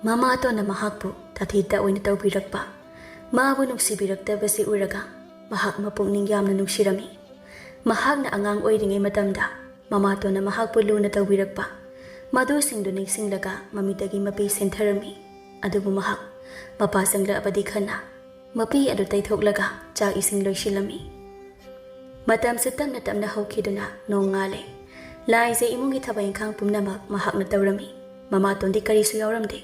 ꯃꯃꯥꯇꯣꯟꯅ ꯃꯍꯥꯛꯄꯨ ꯇꯥꯊꯤ ꯇꯥꯑꯣꯏꯅ ꯇꯧꯕꯤꯔꯛꯄ, ꯃꯥꯕꯨ ꯅꯨꯡꯁꯤꯕꯤꯔꯛꯇꯕꯁꯤ ꯎꯔꯒ ꯃꯍꯥꯛ ꯃꯄꯨꯛꯅꯤꯡ ꯌꯥꯝꯅ ꯅꯨꯡꯁꯤꯔꯝꯃꯤ꯫ ꯃꯍꯥꯛꯅ ꯑꯉꯥꯡ ꯑꯣꯏꯔꯤꯉꯩ ꯃꯇꯝꯗ ꯃꯃꯥꯇꯣꯟꯅ ꯃꯍꯥꯛꯄꯨ ꯂꯨꯅ ꯇꯧꯕꯤꯔꯛꯄ, ꯃꯗꯨꯁꯤꯡꯗꯨ ꯅꯤꯡꯁꯤꯡꯂꯒ ꯃꯃꯤꯠꯇꯒꯤ ꯃꯄꯤ ꯁꯦꯟꯊꯔꯝꯃꯤ꯫ ꯑꯗꯨꯕꯨ ꯃꯍꯥꯛ ꯃꯄꯥ ꯆꯪꯂꯛꯑꯕꯗꯤ ꯈꯟꯅ ꯃꯄꯤ ꯑꯗꯨ ꯇꯩꯊꯣꯛꯂꯒ ꯆꯥꯛ ꯏꯁꯤꯡ ꯂꯣꯏꯁꯤꯜꯂꯝꯃꯤ꯫ ꯃꯇꯝꯁꯨ ꯇꯞꯅ ꯇꯞꯅ ꯍꯧꯈꯤꯗꯨꯅ ꯅꯣꯡ ꯉꯥꯜꯂꯦ꯫ ꯂꯥꯏꯖꯥ ꯏꯃꯨꯡꯒꯤ ꯊꯕꯛ ꯏꯪꯈꯥꯡ ꯄꯨꯝꯅꯃꯛ ꯃꯍꯥꯛꯅ ꯇꯧꯔꯝꯃꯤ꯫ ꯃꯃꯥꯇꯣꯟꯗꯤ ꯀꯔꯤꯁꯨ ꯌꯥꯎꯔꯝꯗꯦ꯫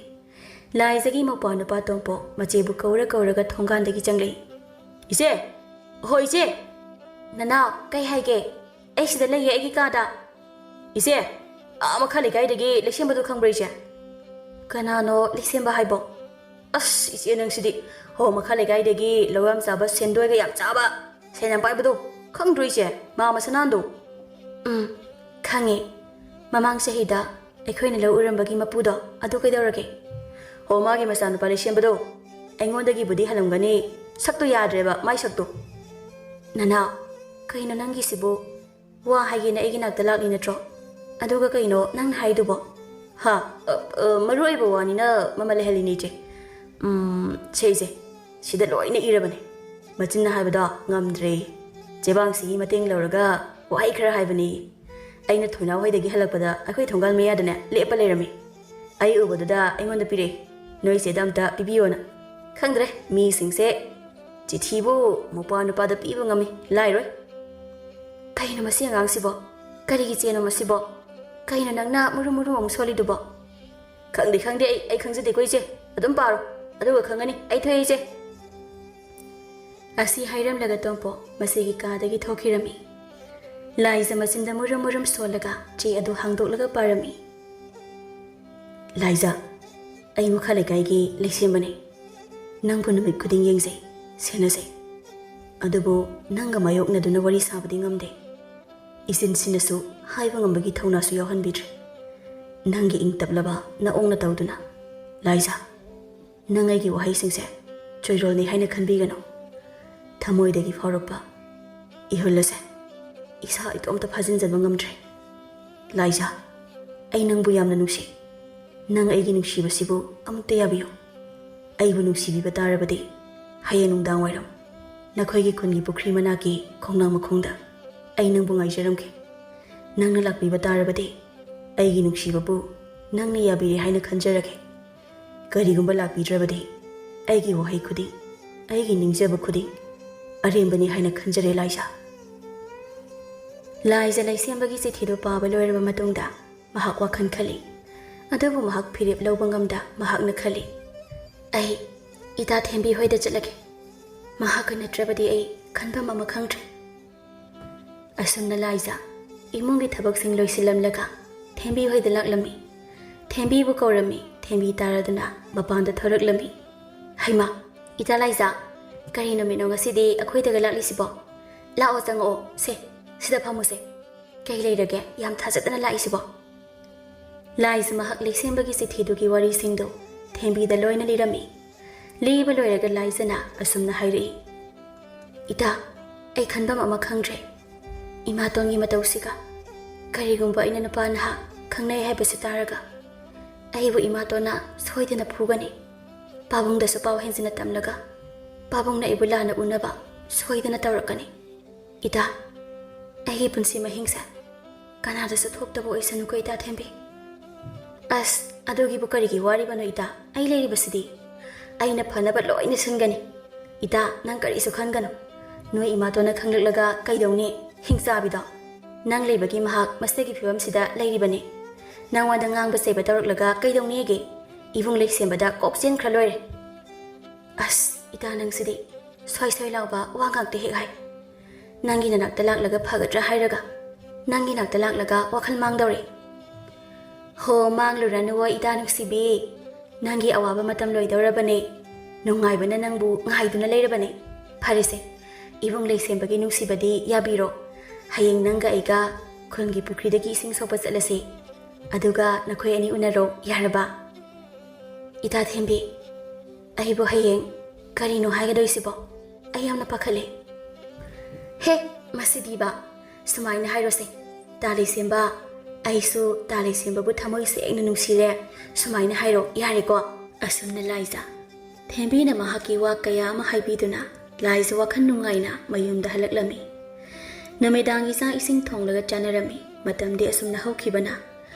ꯂꯥꯏꯖꯥꯒꯤ ꯃꯧꯄ꯭ꯋꯥ ꯅꯨꯄꯥ ꯇꯣꯝꯄꯣꯛ ꯃꯆꯦꯕꯨ ꯀꯧꯔ ꯀꯧꯔꯒ ꯊꯣꯡꯒꯥꯟꯗꯒꯤ ꯆꯪꯂꯛꯏ꯫ "ꯏꯆꯦ! ꯍꯣ ꯏꯆꯦ! ꯅꯅꯥꯎ, ꯀꯩ ꯍꯥꯏꯒꯦ? ꯑꯩ ꯁꯤꯗ ꯂꯩꯌꯦ, ꯑꯩꯒꯤ ꯀꯥꯗ꯫" "ꯏꯆꯦ, ꯑꯥ ꯃꯈꯥ ꯂꯩꯀꯥꯏꯗꯒꯤ ꯂꯩꯁꯦꯝꯕꯗꯨ ꯈꯪꯕ꯭ꯔꯥ ꯏꯆꯦ?" "ꯀꯅꯥꯅꯣ ꯂꯩꯁꯦꯝꯕ ꯍꯥꯏꯕꯣ?" "ꯑꯁ ꯏꯆꯦ, ꯅꯪꯁꯤꯗꯤ꯫ ꯍꯣ, ꯃꯈꯥ ꯂꯩꯀꯥꯏꯗꯒꯤ ꯂꯧ ꯌꯥꯝ ꯆꯥꯕ, ꯁꯦꯟꯗꯣꯏꯒ ꯌꯥꯝ ꯆꯥꯕ, ꯁꯦꯟ ꯌꯥꯝ ꯄꯥꯏꯕꯗꯣ꯫ ꯈꯪꯗ꯭ꯔꯣ ꯏꯆꯦ? ꯃꯥ ꯃꯁꯅꯥꯟꯗꯣ?" "ꯎꯝ, ꯈꯪꯉꯦ꯫ ꯃꯃꯥꯡ ꯆꯍꯤꯗ ꯑꯩꯈꯣꯏꯅ ꯂꯧ ꯎꯔꯝꯕꯒꯤ ꯃꯄꯨꯗꯣ, ꯑꯗꯨ ꯀꯩꯗꯧꯔꯒꯦ?" "ꯍꯣ, ꯃꯥꯒꯤ ꯃꯆꯥꯅꯨꯄꯥ ꯂꯩꯁꯦꯝꯕꯗꯣ꯫ ꯑꯩꯉꯣꯟꯗꯒꯤꯕꯨꯗꯤ ꯍꯜꯂꯝꯒꯅꯤ꯫ ꯁꯛꯇꯣ ꯌꯥꯗ꯭ꯔꯦꯕ, ꯃꯥꯏ ꯁꯛꯇꯣ꯫" "ꯅꯅꯥꯎ, ꯀꯩꯅꯣ ꯅꯪꯒꯤꯁꯤꯕꯨ? ꯋꯥ ꯍꯥꯏꯒꯦꯅ ꯑꯩꯒꯤ ꯅꯥꯛꯇ ꯂꯥꯛꯂꯤ ꯅꯠꯇ꯭ꯔꯣ? ꯑꯗꯨꯒ ꯀꯩꯅꯣ ꯅꯪꯅ ꯍꯥꯏꯗꯨꯕꯣ?" "ꯍꯥ? ꯑ, ꯑ, ꯃꯔꯨ ꯑꯣꯏꯕ ꯋꯥꯅꯤꯅ ꯃꯃꯜ ꯂꯩꯍꯜꯂꯤꯅꯦ ꯏꯆꯦ꯫ ꯎꯝ, ꯁꯦ ꯏꯆꯦ, ꯁꯤꯗ ꯂꯣꯏꯅ ꯏꯔꯕꯅꯦ꯫ ꯃꯆꯤꯟꯅ ꯍꯥꯏꯕꯗꯣ ꯉꯝꯗ꯭ꯔꯦ꯫ ꯆꯦꯕꯥꯡꯁꯤꯒꯤ ꯃꯇꯦꯡ ꯂꯧꯔꯒ ꯋꯥꯍꯩ ꯈꯔ ꯍꯥꯏꯕꯅꯦ꯫ ꯑꯩꯅ ꯊꯣꯏꯅꯥꯎ ꯍꯣꯏꯗꯒꯤ ꯍꯜꯂꯛꯄꯗ ꯑꯩꯈꯣꯏ ꯊꯣꯡꯒꯥꯜ ꯃꯌꯥꯗꯅꯦ ꯂꯦꯞꯄ ꯂꯩꯔꯝꯃꯤ꯫ ꯑꯩ ꯎꯕꯗꯨꯗ ꯑꯩꯉꯣꯟꯗ ꯄꯤꯔꯛꯑꯦ꯫ ꯅꯣꯏ ꯆꯦꯗ ꯑꯝꯇ ꯄꯤꯕꯤꯌꯣꯅ꯫ ꯈꯪꯗ꯭ꯔꯦ, ꯃꯤꯁꯤꯡꯁꯦ꯫ ꯆꯤꯊꯤꯕꯨ ꯃꯧꯄ꯭ꯋꯥ ꯅꯨꯄꯥꯗ ꯄꯤꯕ ꯉꯝꯃꯤ, ꯂꯥꯏꯔꯣꯏ꯫" "ꯀꯩꯅꯣ ꯃꯁꯤ ꯑꯉꯥꯡꯁꯤꯕꯣ? ꯀꯔꯤꯒꯤ ꯆꯦꯅꯣ ꯃꯁꯤꯕꯣ? ꯀꯩꯅꯣ ꯅꯪꯅ ꯃꯨꯔꯨꯝ ꯃꯨꯔꯨꯝ ꯑꯃꯨꯛ ꯁꯣꯜꯂꯤꯗꯨꯕꯣ?" "ꯈꯪꯗꯦ, ꯈꯪꯗꯦ, ꯑꯩ, ꯑꯩ ꯈꯪꯖꯗꯦꯀꯣ ꯏꯆꯦ꯫ ꯑꯗꯨꯝ ꯄꯥꯔꯣ, ꯑꯗꯨꯒ ꯈꯪꯒꯅꯤ꯫ ꯑꯩ ꯊꯣꯛꯑꯦ ꯏꯆꯦ꯫" ꯑꯁꯤ ꯍꯥꯏꯔꯝꯂꯒ ꯇꯣꯝꯄꯣ ꯃꯁꯤꯒꯤ ꯀꯥꯗꯒꯤ ꯊꯣꯛꯈꯤꯔꯝꯃꯤ꯫ ꯂꯥꯏꯖ ꯃꯆꯤꯟꯗ ꯃꯨꯔꯨꯝ ꯃꯨꯔꯨꯝ ꯁꯣꯜꯂꯒ ꯆꯦ ꯑꯗꯨ ꯍꯥꯡꯗꯣꯛꯂꯒ ꯄꯥꯔꯝꯃꯤ꯫ "ꯂꯥꯏꯖ, ꯑꯩ ꯃꯈꯥ ꯂꯩꯀꯥꯏꯒꯤ ꯂꯩꯁꯦꯝꯕꯅꯦ꯫ ꯅꯪꯕꯨ ꯅꯨꯃꯤꯠ ꯈꯨꯗꯤꯡ ꯌꯦꯡꯖꯩ, ꯁꯦꯟꯅꯖꯩ꯫ ꯑꯗꯨꯕꯨ ꯅꯪꯒ ꯃꯥꯌꯣꯛꯅꯗꯨꯅ ꯋꯥꯔꯤ ꯁꯥꯕꯗꯤ ꯉꯝꯗꯦ꯫ ꯏꯆꯤꯟꯁꯤꯅꯁꯨ ꯍꯥꯏꯕ ꯉꯝꯕꯒꯤ ꯊꯧꯅꯥꯁꯨ ꯌꯥꯎꯍꯟꯕꯤꯗ꯭ꯔꯦ꯫ ꯅꯪꯒꯤ ꯏꯪ ꯇꯞꯂꯕ ꯅꯑꯣꯡ ꯅꯇꯧꯗꯨꯅ꯫ ꯂꯥꯏꯖ, ꯅꯪ ꯑꯩꯒꯤ ꯋꯥꯍꯩꯁꯤꯡꯁꯦ ꯆꯣꯏꯔꯣꯜꯅꯤ ꯍꯥꯏꯅ ꯈꯟꯕꯤꯒꯅꯨ꯫ ꯊꯃꯣꯏꯗꯒꯤ ꯐꯥꯎꯔꯛꯄ ꯏꯍꯨꯜ ꯑꯁꯦ ꯏꯁꯥ ꯏꯇꯣꯝꯇ ꯐꯥꯖꯤꯟꯖꯕ ꯉꯝꯗ꯭ꯔꯦ꯫ ꯂꯥꯏꯖꯥ, ꯑꯩ ꯅꯪꯕꯨ ꯌꯥꯝꯅ ꯅꯨꯡꯁꯤ꯫ ꯅꯪ ꯑꯩꯒꯤ ꯅꯨꯡꯁꯤꯕꯁꯤꯕꯨ ꯑꯃꯨꯛꯇ ꯌꯥꯕꯤꯌꯨ꯫ ꯑꯩꯕꯨ ꯅꯨꯡꯁꯤꯕꯤꯕ ꯇꯥꯔꯕꯗꯤ ꯍꯌꯦꯡ ꯅꯨꯡꯗꯥꯡ ꯋꯥꯏꯔꯝ ꯅꯈꯣꯏꯒꯤ ꯈꯨꯟꯒꯤ ꯄꯨꯈ꯭ꯔꯤ ꯃꯅꯥꯛꯀꯤ ꯈꯣꯡꯅꯥꯡ ꯃꯈꯣꯡꯗ ꯑꯩ ꯅꯪꯕꯨ ꯉꯥꯏꯖꯔꯝꯒꯦ꯫ ꯅꯪꯅ ꯂꯥꯛꯄꯤꯕ ꯇꯥꯔꯕꯗꯤ ꯑꯩꯒꯤ ꯅꯨꯡꯁꯤꯕꯕꯨ ꯅꯪꯅ ꯌꯥꯕꯤꯔꯦ ꯍꯥꯏꯅ ꯈꯟꯖꯔꯒꯦ꯫ ꯀꯔꯤꯒꯨꯝꯕ ꯂꯥꯛꯄꯤꯗ꯭ꯔꯕꯗꯤ ꯑꯩꯒꯤ ꯋꯥꯍꯩ ꯈꯨꯗꯤꯡ, ꯑꯩꯒꯤ ꯅꯤꯡꯖꯕ ꯈꯨꯗꯤꯡ ꯑꯔꯦꯝꯕꯅꯤ ꯍꯥꯏꯅ ꯈꯟꯖꯔꯦ ꯂꯥꯏꯖꯥ꯫ ꯂꯥꯏꯖꯥ ꯂꯩꯁꯦꯝꯕꯒꯤ ꯆꯤꯊꯤꯗꯨ ꯄꯥꯕ ꯂꯣꯏꯔꯕ ꯃꯇꯨꯡꯗ ꯃꯍꯥꯛ ꯋꯥꯈꯜ ꯈꯜꯂꯤ꯫ ꯑꯗꯨꯕꯨ ꯃꯍꯥꯛ ꯐꯤꯔꯦꯞ ꯂꯧꯕ ꯉꯝꯗ ꯃꯍꯥꯛꯅ ꯈꯜꯂꯤ, "ꯑꯩ ꯏꯇꯥ ꯊꯦꯝꯕꯤ ꯍꯣꯏꯗ ꯆꯠꯂꯒꯦ꯫ ꯃꯍꯥꯛꯀ ꯅꯠꯇ꯭ꯔꯕꯗꯤ ꯑꯩ ꯈꯟꯐꯝ ꯑꯃ ꯈꯪꯗ꯭ꯔꯦ"꯫ ꯑꯁꯨꯝꯅ ꯂꯥꯏꯖꯥ ꯏꯃꯨꯡꯒꯤ ꯊꯕꯛꯁꯤꯡ ꯂꯣꯏꯁꯤꯜꯂꯝꯂꯒ ꯊꯦꯝꯕꯤ ꯍꯣꯏꯗ ꯂꯥꯛꯂꯝꯃꯤ꯫ ꯊꯦꯝꯕꯤꯕꯨ ꯀꯧꯔꯝꯃꯤ꯫ ꯊꯦꯝꯕꯤ ꯇꯥꯔꯗꯨꯅ ꯃꯄꯥꯟꯗ ꯊꯣꯔꯛꯂꯝꯃꯤ꯫ "ꯍꯩꯃꯥ, ꯏꯇꯥ ꯂꯥꯏꯖꯥ, ꯀꯔꯤ ꯅꯨꯃꯤꯠꯅꯣ ꯉꯁꯤꯗꯤ ꯑꯩꯈꯣꯏꯗꯒ ꯂꯥꯛꯂꯤꯁꯤꯕꯣ? ꯂꯥꯛꯑꯣ, ꯆꯪꯉꯛꯑꯣ, ꯁꯦ, ꯁꯤꯗ ꯐꯝꯃꯨꯁꯦ꯫ ꯀꯩ ꯂꯩꯔꯒꯦ ꯌꯥꯝ ꯊꯥꯖꯗꯅ ꯂꯥꯛꯏꯁꯤꯕꯣ?" ꯂꯥꯏꯖꯥ ꯃꯍꯥꯛ ꯂꯩꯁꯦꯝꯕꯒꯤ ꯆꯤꯊꯤꯗꯨꯒꯤ ꯋꯥꯔꯤꯁꯤꯡꯗꯨ ꯊꯦꯝꯕꯤꯗ ꯂꯣꯏꯅ ꯂꯤꯔꯝꯃꯤ꯫ ꯂꯤꯕ ꯂꯣꯏꯔꯒ ꯂꯥꯏꯖꯥꯅ ꯑꯁꯨꯝꯅ ꯍꯥꯏꯔꯛꯏ, "ꯏꯇꯥ, ꯑꯩ ꯈꯟꯐꯝ ꯑꯃ ꯈꯪꯗ꯭ꯔꯦ꯫ ꯏꯃꯥꯇꯣꯟꯒꯤ ꯃꯇꯧꯁꯤꯒ, ꯀꯔꯤꯒꯨꯝꯕ ꯑꯩꯅ ꯅꯨꯄꯥ ꯅꯍꯥ ꯈꯪꯅꯩ ꯍꯥꯏꯕꯁꯤ ꯇꯥꯔꯒ ꯑꯩꯕꯨ ꯏꯃꯥꯇꯣꯟꯅ ꯁꯣꯏꯗꯅ ꯐꯨꯒꯅꯤ꯫ ꯄꯥꯕꯨꯡꯗꯁꯨ ꯄꯥꯎ ꯍꯦꯟꯖꯤꯟꯅ ꯇꯝꯂꯒ ꯄꯥꯕꯨꯡꯅ ꯑꯩꯕꯨ ꯂꯥꯟꯅ ꯎꯅꯕ ꯁꯣꯏꯗꯅ ꯇꯧꯔꯛꯀꯅꯤ꯫ ꯏꯇꯥ, ꯑꯩꯒꯤ ꯄꯨꯟꯁꯤ ꯃꯍꯤꯡꯁꯦ ꯀꯅꯥꯗꯁꯨ ꯊꯣꯛꯇꯕ ꯑꯣꯏꯁꯅꯨꯀꯣ ꯏꯇꯥ ꯊꯦꯝꯕꯤ꯫" "ꯑꯁ, ꯑꯗꯨꯒꯤꯕꯨ ꯀꯔꯤꯒꯤ ꯋꯥꯔꯤꯕꯅꯣ ꯏꯇꯥ? ꯑꯩ ꯂꯩꯔꯤꯕꯁꯤꯗꯤ꯫ ꯑꯩꯅ ꯐꯅꯕ ꯂꯣꯏꯅ ꯁꯤꯟꯒꯅꯤ꯫ ꯏꯇꯥ, ꯅꯪ ꯀꯔꯤꯁꯨ ꯈꯟꯒꯅꯨ꯫ ꯅꯣꯏ ꯏꯃꯥꯇꯣꯟꯅ ꯈꯪꯂꯛꯂꯒ ꯀꯩꯗꯧꯅꯤ? ꯍꯤꯡꯆꯥꯕꯤꯗꯣ꯫ ꯅꯪ ꯂꯩꯕꯒꯤ ꯃꯍꯥꯛ ꯃꯁꯤꯒꯤ ꯐꯤꯕꯝꯁꯤꯗ ꯂꯩꯔꯤꯕꯅꯤ꯫ ꯅꯪꯉꯣꯟꯗ ꯉꯥꯡꯕ ꯆꯩꯕ ꯇꯧꯔꯛꯂꯒ ꯀꯩꯗꯧꯅꯤꯒꯦ? ꯏꯕꯨꯡ ꯂꯩꯁꯦꯝꯕꯗ ꯀꯣꯛ ꯆꯦꯟꯈ꯭ꯔ ꯂꯣꯏꯔꯦ꯫" "ꯑꯁ, ꯏꯇꯥ ꯅꯪꯁꯤꯗꯤ ꯁ꯭ꯋꯥꯏ ꯁ꯭ꯋꯥꯏ ꯂꯥꯎꯕ ꯋꯥ ꯉꯥꯛꯇ ꯍꯦꯛ ꯍꯥꯏ꯫ ꯅꯪꯒꯤ ꯅꯅꯥꯛꯇ ꯂꯥꯛꯂꯒ ꯐꯒꯗ꯭ꯔꯥ ꯍꯥꯏꯔꯒ ꯅꯪꯒꯤ ꯅꯥꯛꯇ ꯂꯥꯛꯂꯒ ꯋꯥꯈꯜ ꯃꯥꯡꯗꯧꯔꯦ꯫" "ꯍꯣ, ꯃꯥꯡꯂꯨꯔꯅꯨꯋꯣ ꯏꯇꯥ ꯅꯨꯡꯁꯤꯕꯤ꯫ ꯅꯪꯒꯤ ꯑꯋꯥꯕ ꯃꯇꯝ ꯂꯣꯏꯗꯧꯔꯕꯅꯦ꯫ ꯅꯨꯡꯉꯥꯏꯕꯅ ꯅꯪꯕꯨ ꯉꯥꯏꯗꯨꯅ ꯂꯩꯔꯕꯅꯦ꯫ ꯐꯔꯦꯁꯦ, ꯏꯕꯨꯡ ꯂꯩꯁꯦꯝꯕꯒꯤ ꯅꯨꯡꯁꯤꯕꯗꯤ ꯌꯥꯕꯤꯔꯣ꯫ ꯍꯌꯦꯡ ꯅꯪꯒ ꯑꯩꯒ ꯈꯨꯜꯒꯤ ꯄꯨꯈ꯭ꯔꯤꯗꯒꯤ ꯏꯁꯤꯡ ꯁꯣꯛꯄ ꯆꯠꯂꯁꯤ꯫ ꯑꯗꯨꯒ ꯅꯈꯣꯏ ꯑꯅꯤ ꯎꯅꯔꯣ, ꯌꯥꯔꯕ?" "ꯏꯇꯥ ꯊꯦꯝꯕꯤ, ꯑꯩꯕꯨ ꯍꯌꯦꯡ ꯀꯔꯤꯅꯣ ꯍꯥꯏꯒꯗꯣꯏꯁꯤꯕꯣ? ꯑꯩ ꯌꯥꯝꯅ ꯄꯥꯈꯠꯂꯦ꯫ ꯍꯦ, ꯃꯁꯤꯗꯤꯕ, ꯁꯨꯃꯥꯏꯅ ꯍꯥꯏꯔꯣꯁꯦ, "ꯇꯥ ꯂꯩꯁꯦꯝꯕ, ꯑꯩꯁꯨ ꯇꯥ ꯂꯩꯁꯦꯝꯕꯕꯨ ꯊꯃꯣꯏ ꯁꯦꯡꯅ ꯅꯨꯡꯁꯤꯔꯦ", ꯁꯨꯃꯥꯏꯅ ꯍꯥꯏꯔꯣ, ꯌꯥꯔꯦꯀꯣ? ꯑꯁꯨꯝꯅ ꯂꯥꯏꯖ ꯊꯦꯝꯕꯤꯅ ꯃꯍꯥꯛꯀꯤ ꯋꯥ ꯀꯌꯥ ꯑꯃ ꯍꯥꯏꯕꯤꯗꯨꯅ ꯂꯥꯏꯖ ꯋꯥꯈꯜ ꯅꯨꯡꯉꯥꯏꯅ ꯃꯌꯨꯝꯗ ꯍꯜꯂꯛꯂꯝꯃꯤ꯫ ꯅꯨꯃꯤꯗꯥꯡꯒꯤ ꯆꯥꯛ ꯏꯁꯤꯡ ꯊꯣꯡꯂꯒ ꯆꯥꯅꯔꯝꯃꯤ꯫ ꯃꯇꯝꯗꯤ ꯑꯁꯨꯝꯅ ꯍꯧꯈꯤꯕꯅ